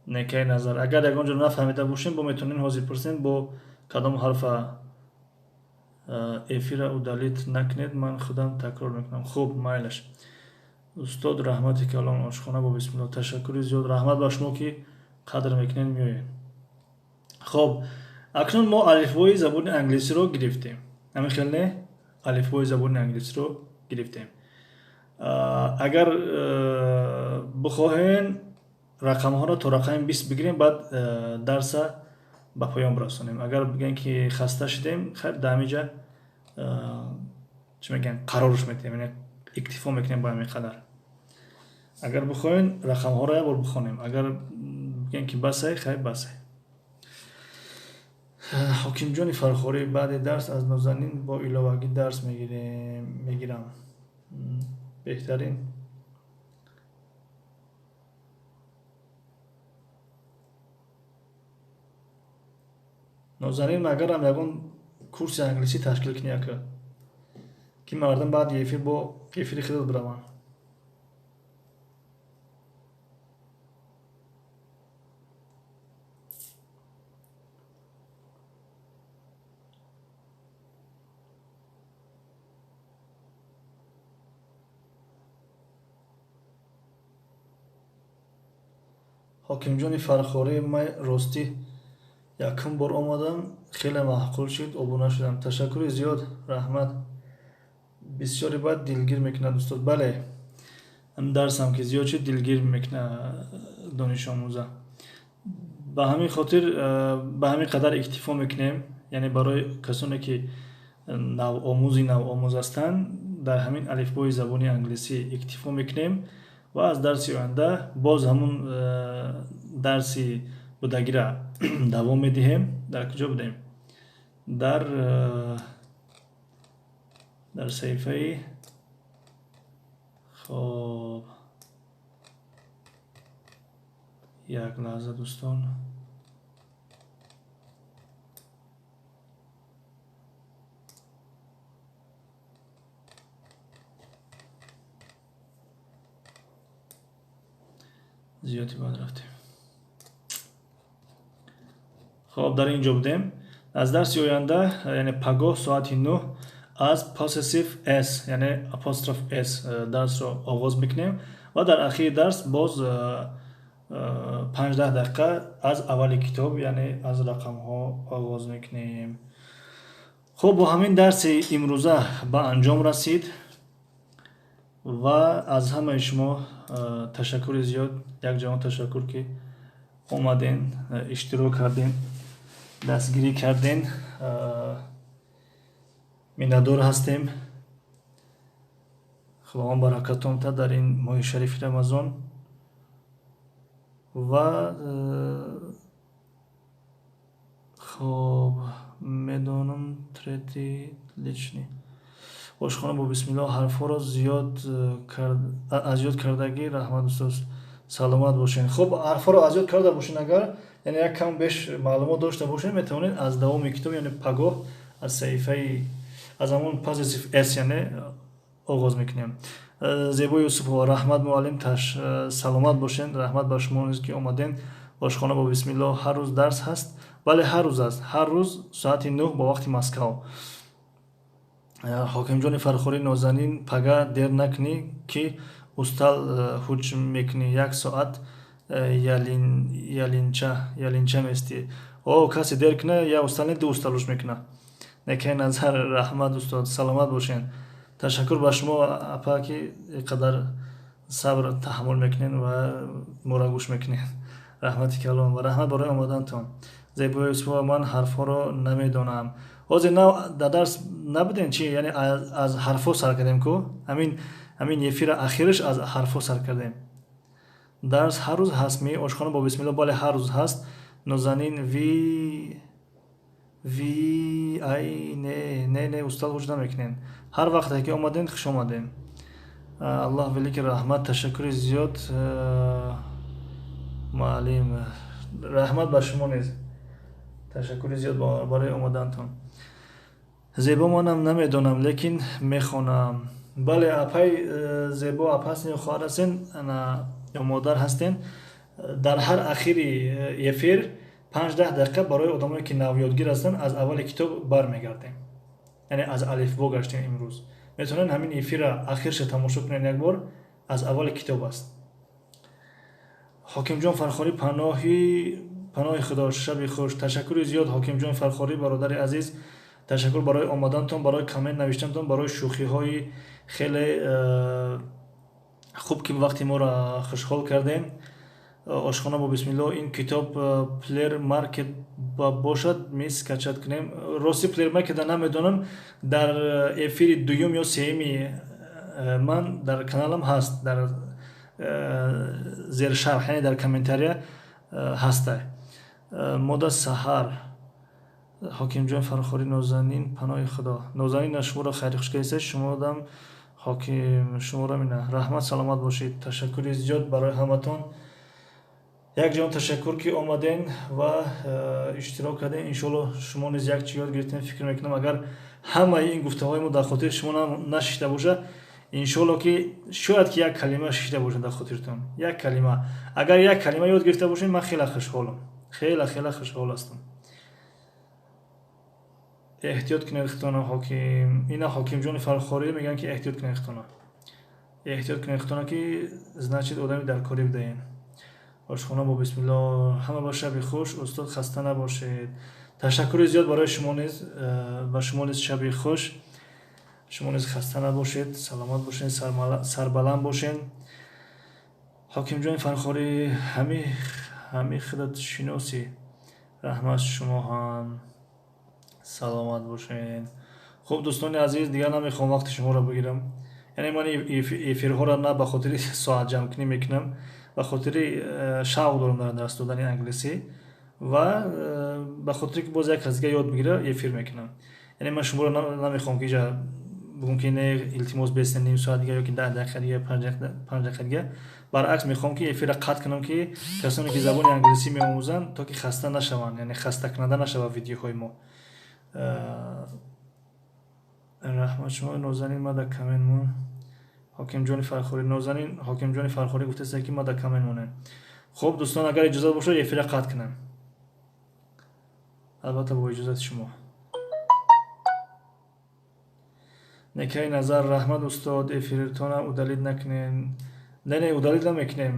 Некаи Назар. Агар ягон ҷо нафаҳмида бошем, бо метавонем ҳозир пурсем, бо кадом ҳарфа. Эфира удалить накунед, ман худам такрор мекунам. Хуб, майлаш. Устод, раҳмати калон, ошхона бо бисмилло. Ташаккури зиёд, раҳмат ба шумо, ки қадр мекунед, меоед. Хоб, акнун мо алифбои забони англисиро гирифтем. Ҳамин хел не? Алифбои забони англисиро гирифтем. Агар бихоҳем, рақамҳоро то рақами 20 бигирем, баъд дарса ба поён бирасонем. Агар бигӯем, ки хаста шудем, хайр, дар ҳамин ҷа чӣ мегӯянд, қарорш метиҳем, яъне иктифо мекунем ба ҳамин қадар. Агар бихоҳем, рақамҳоро як бор бихонем. Агар бигӯем, ки басай, хайр, басай. Ҳокимҷони Фархорӣ, баъди дарс аз Нозанин бо иловагӣ дарс мегирам. Беҳтарин. Нозанин, агарам ягон курси англисӣ ташкил кунӣ, ака, ки мардум баъди эфир бо эфири худат бираванд. Ҳокимҷони Фархорӣ, ман ростӣ якум бор омадам, хеле маъқул шуд, обуна шудам. Ташаккури зиёд, раҳмат. Бисёре баъд дилгир мекунад, устод. Бале, дарсам ки зиёд шуд, дилгир мекунад донишомӯза. Ба ҳамин хотир ба ҳамин қадар иктифо мекунем. Яъне барои касоне, ки навомӯзи навомӯз ҳастанд, дар ҳамин алифбои забони англисӣ иктифо мекунем ва аз дарси оянда боз ҳамун дарси будагира давом медиҳем. Дар куҷо будем? Дар саҳифаи, хоб, як лаҳза, дӯстон. Зиёди баъд рафтем. Хоб, дар ин ҷо будем. Аз дарси оянда, яъне пагоҳ соати 9, аз possessive s, яъне apostrophe s дарсро оғоз мекунем ва дар ахири дарс боз 5-10 дақиқа аз аввали китоб, яъне аз рақамҳо оғоз мекунем. Хуб, бо ҳамин дарси имрӯза ба анҷом расид ва аз ҳамаи шумо ташаккури зиёд, якҷаҳон ташаккур, ки омаден, иштирок кардем, дастгирӣ карден. Миннатдор ҳастем. Худованд баракатон та дар ин моҳи шарифи Рамазон. Ва хоб, медонам, третий личный. Ошхона бо бисмилло, ҳарфҳоро зиёд аз ёд кардагӣ, раҳмат, устоз, саломат бошед. Хуб, ҳарфҳоро аз ёд карда бошед агар, яъне як кам беш маълумот дошта бошед, метавонед аз давоми китоб, яъне пагоҳ аз саҳифаи аз ҳамон possessive s, яъне оғоз мекунем. Зебо Юсупова, раҳмат, муаллим, саломат бошед. Раҳмат ба шумо низ, ки омаден. Ошхона бо бисмилло, ҳар рӯз дарс ҳаст? Бале, ҳар рӯз аст, ҳар рӯз соати 9 бо вақти Москав. Ҳокимҷони Фархорӣ, Нозанин, пага дер накунӣ, ки устал ҳуҷм мекунӣ, як соат ялинча местӣ. О, касе дер куна, я устал не, ду устал ҳуҷм мекуна. Некай назар, раҳмат, устод, саломат бошед. Ташаккур ба шумо, апа, ки иқадар сабр таҳаммул мекунед ва моро гӯш мекунед. Раҳмати калон ва раҳмат барои омадантон. Зебои Юсупова, ман ҳарфҳоро намедонам. Ҳозир нав дар дарс набудем чи? Яъне аз ҳарфҳо сар кардем ку, ҳамин эфира ахираш аз ҳарфҳо сар кардем. Дарс ҳар рӯз ҳаст ми? Ошхона бо бисмилло, бале, ҳар рӯз ҳаст. Нозанин, ви ай, не, не, не, устод, ҳуҷ намекунем. Ҳар вақте ки омадем, хуш омадем. Аллоҳ велики раҳмат. Ташаккури зиёд, муаллим, раҳмат ба шумо низ, ташаккури зиёд барои омадантон. Зебо, манам намедонам, лекин мехонам. Бале, апай Зебо, апа ҳастен ё хоҳар ҳастен ё модар ҳастен, дар ҳар ахири эфир 5-10 дақиқа барои одамое, ки навёдгир ҳастанд, аз аввали китоб бармегардем, яъне аз алифбо гаштем имрӯз. Метавонед ҳамин эфира ахирша тамошо кунед як бор. Аз аввали китоб аст. Ҳокимҷон Фархорӣ, паноҳи Худо, шаби хуш. Ташаккури зиёд, Ҳокимҷон Фархорӣ, бародари азиз. Ташаккур барои омадантон, барои коммент навиштантон, барои шӯхиҳои хеле хуб, ки вақти моро хушҳол кардем. Ошхона бо бисмилло. Ин китоб Play Market бошад, ме скачать кунем. Рости Play Market намедонам, дар эфири дуюм ё сеюми ман дар каналам ҳаст, дар зершарҳ, яъне дар комментария ҳаста. Мода саҳар. Ҳокимҷон Фархорӣ, Нозанин, паноҳи Худо. Нозанин, шуморо хайри хуш кардед, шумодам ҳоким, шуморо мина. Раҳмат, саломат бошед. Ташаккури зиёд барои ҳаматон. Як ҷон ташаккур, ки омаден ва иштирок кардем. Иншоалло, шумо низ як чи ёд гирифтем. Фикр мекунам, агар ҳамаи ин гуфтаҳои мо дар хотири шумо нашишта бошад, иншоалло, ки шояд ки як калима шишта бошад дар хотиртон. Як калима, агар як калима ёд гирифта бошем, ман хеле хушҳолам, хеле хеле хушҳол ҳастам. Эҳтиёт кунед худтона, ҳоким. Ина Ҳокимҷони Фархорӣ мегӯянд, ки эҳтиёт кунед худтона, эҳтиёт кунед худтона, ки значит одами дар корӣ будаем. Ошхона бо бисмилло. Ҳама ба шаби хуш, устод, хаста набошед. Ташаккури зиёд барои шумо низ, ба шумо низ шаби хуш. Шумо низ хаста набошед, саломат бошед, сарбаланд бошед. Ҳокимҷони Фархорӣ, ҳами худат шиносӣ. Раҳмат, шумо ҳам саломат бошед. Хуб, дӯстони азиз, дигар намехоҳам вақти шуморо бигирам. Яъне ман эфирҳоро на ба хотири соатҷамъкунӣ мекунам, ба хотири шавқ дорам дар дарс додани англисӣ ва ба хотире ки боз як кас дига ёд бигира, эфир мекунам. Яъне ман шуморо намехоҳам, ки иҷа бигӯм, ки не, илтимос, бесен ним соат дига ёки 10 дақиқа дига, 5 дақиқа дига. Баръакс, мехоҳам, ки эфирро қатъ кунам, ки касоне ки забони англисӣ меомӯзанд, то ки хаста нашаванд, яъне хастакунанда нашавад видеоҳои мо. Раҳмат шумо, Нозанин, ма дар коммент мон. Ҳокимҷони Фархорӣ, Нозанин, Ҳокимҷони Фархорӣ гуфтааст, ки ма дар коммент монем. Хуб, дӯстон, агар иҷозат бошад, эфирро қатъ кунам. Албатта, бо иҷозати шумо. Некаи назар, раҳмат, устод, эфиртона удалить накунем. Не, удалить намекунем,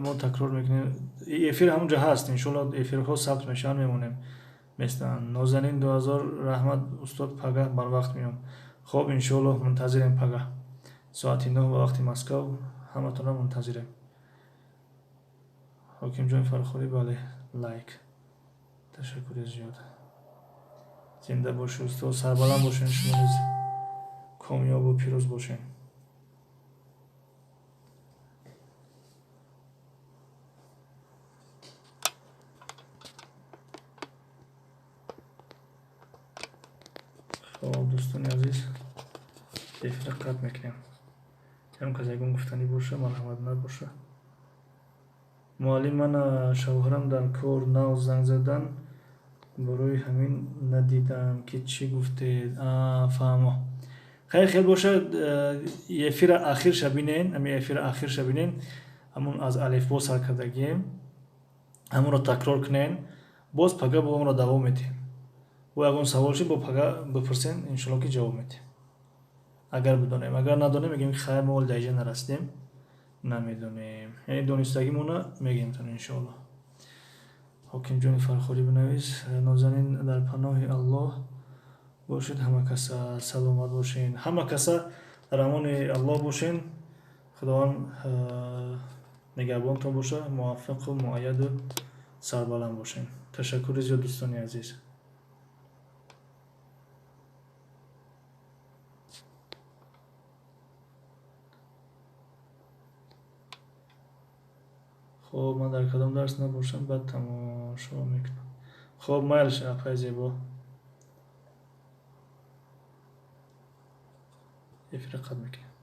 мо такрор мекунем. Эфир ҳамонҷо ҳаст, иншоалло, эфирҳо сабт мешаванд, мемонем, местанд. Нозанин 2000, раҳмат, устод, пагаҳ барвақт меом. Хуб, иншоалло, мунтазирем. Пагаҳ соати 9 ба вақти Москав ҳаматонро мунтазирем. Ҳокимҷони Фархорӣ, бале, лайк. Ташаккури зиёд, зинда бошед, устод, сарбаланд бошед, шумо низ комёбу пирӯз бошед. Хоб, дӯстони азиз, эфира қатъ мекунем. Ягон кас ягон гуфтанӣ боша, марҳамат. Набоша, муаллим, мана шавҳарам дар кор нав занг задан, барои ҳамин надидам, ки чӣ гуфтед. Фаҳмо, хайр, хел бошад. Эфира ахирша бинен, ами эфира ахирша бинен, ҳамун аз алифбо сар кардагием, ҳамонро такрор кунен. Боз пага бо онро давом медиҳем. Бо ягон савол шид, бо пага бипурсен, иншоалло, ки ҷавоб медиҳем, агар бидонем. Агар надонем, мегӯем, ки хайр, мо ҳоли дар иҷа нарасидем, намедонем. Яъне донистагимона мегӯем иншоалло. Ҳокимҷони Фархорӣ, бинавис. Нозанин, дар паноҳи Аллоҳ бошед, ҳама каса саломат бошен, ҳама каса дар амони Аллоҳ бошен. Худованд нигаҳбонтон боша, муваффақу муайяду сарбаланд бошен. Ташаккури зиёд, дӯстони азиз. Хоб, ман дар кадом дарс набошам, баъд тамошо мекунам. Хоб, майлиш, апай зебо. Эфира қатъ мекунем.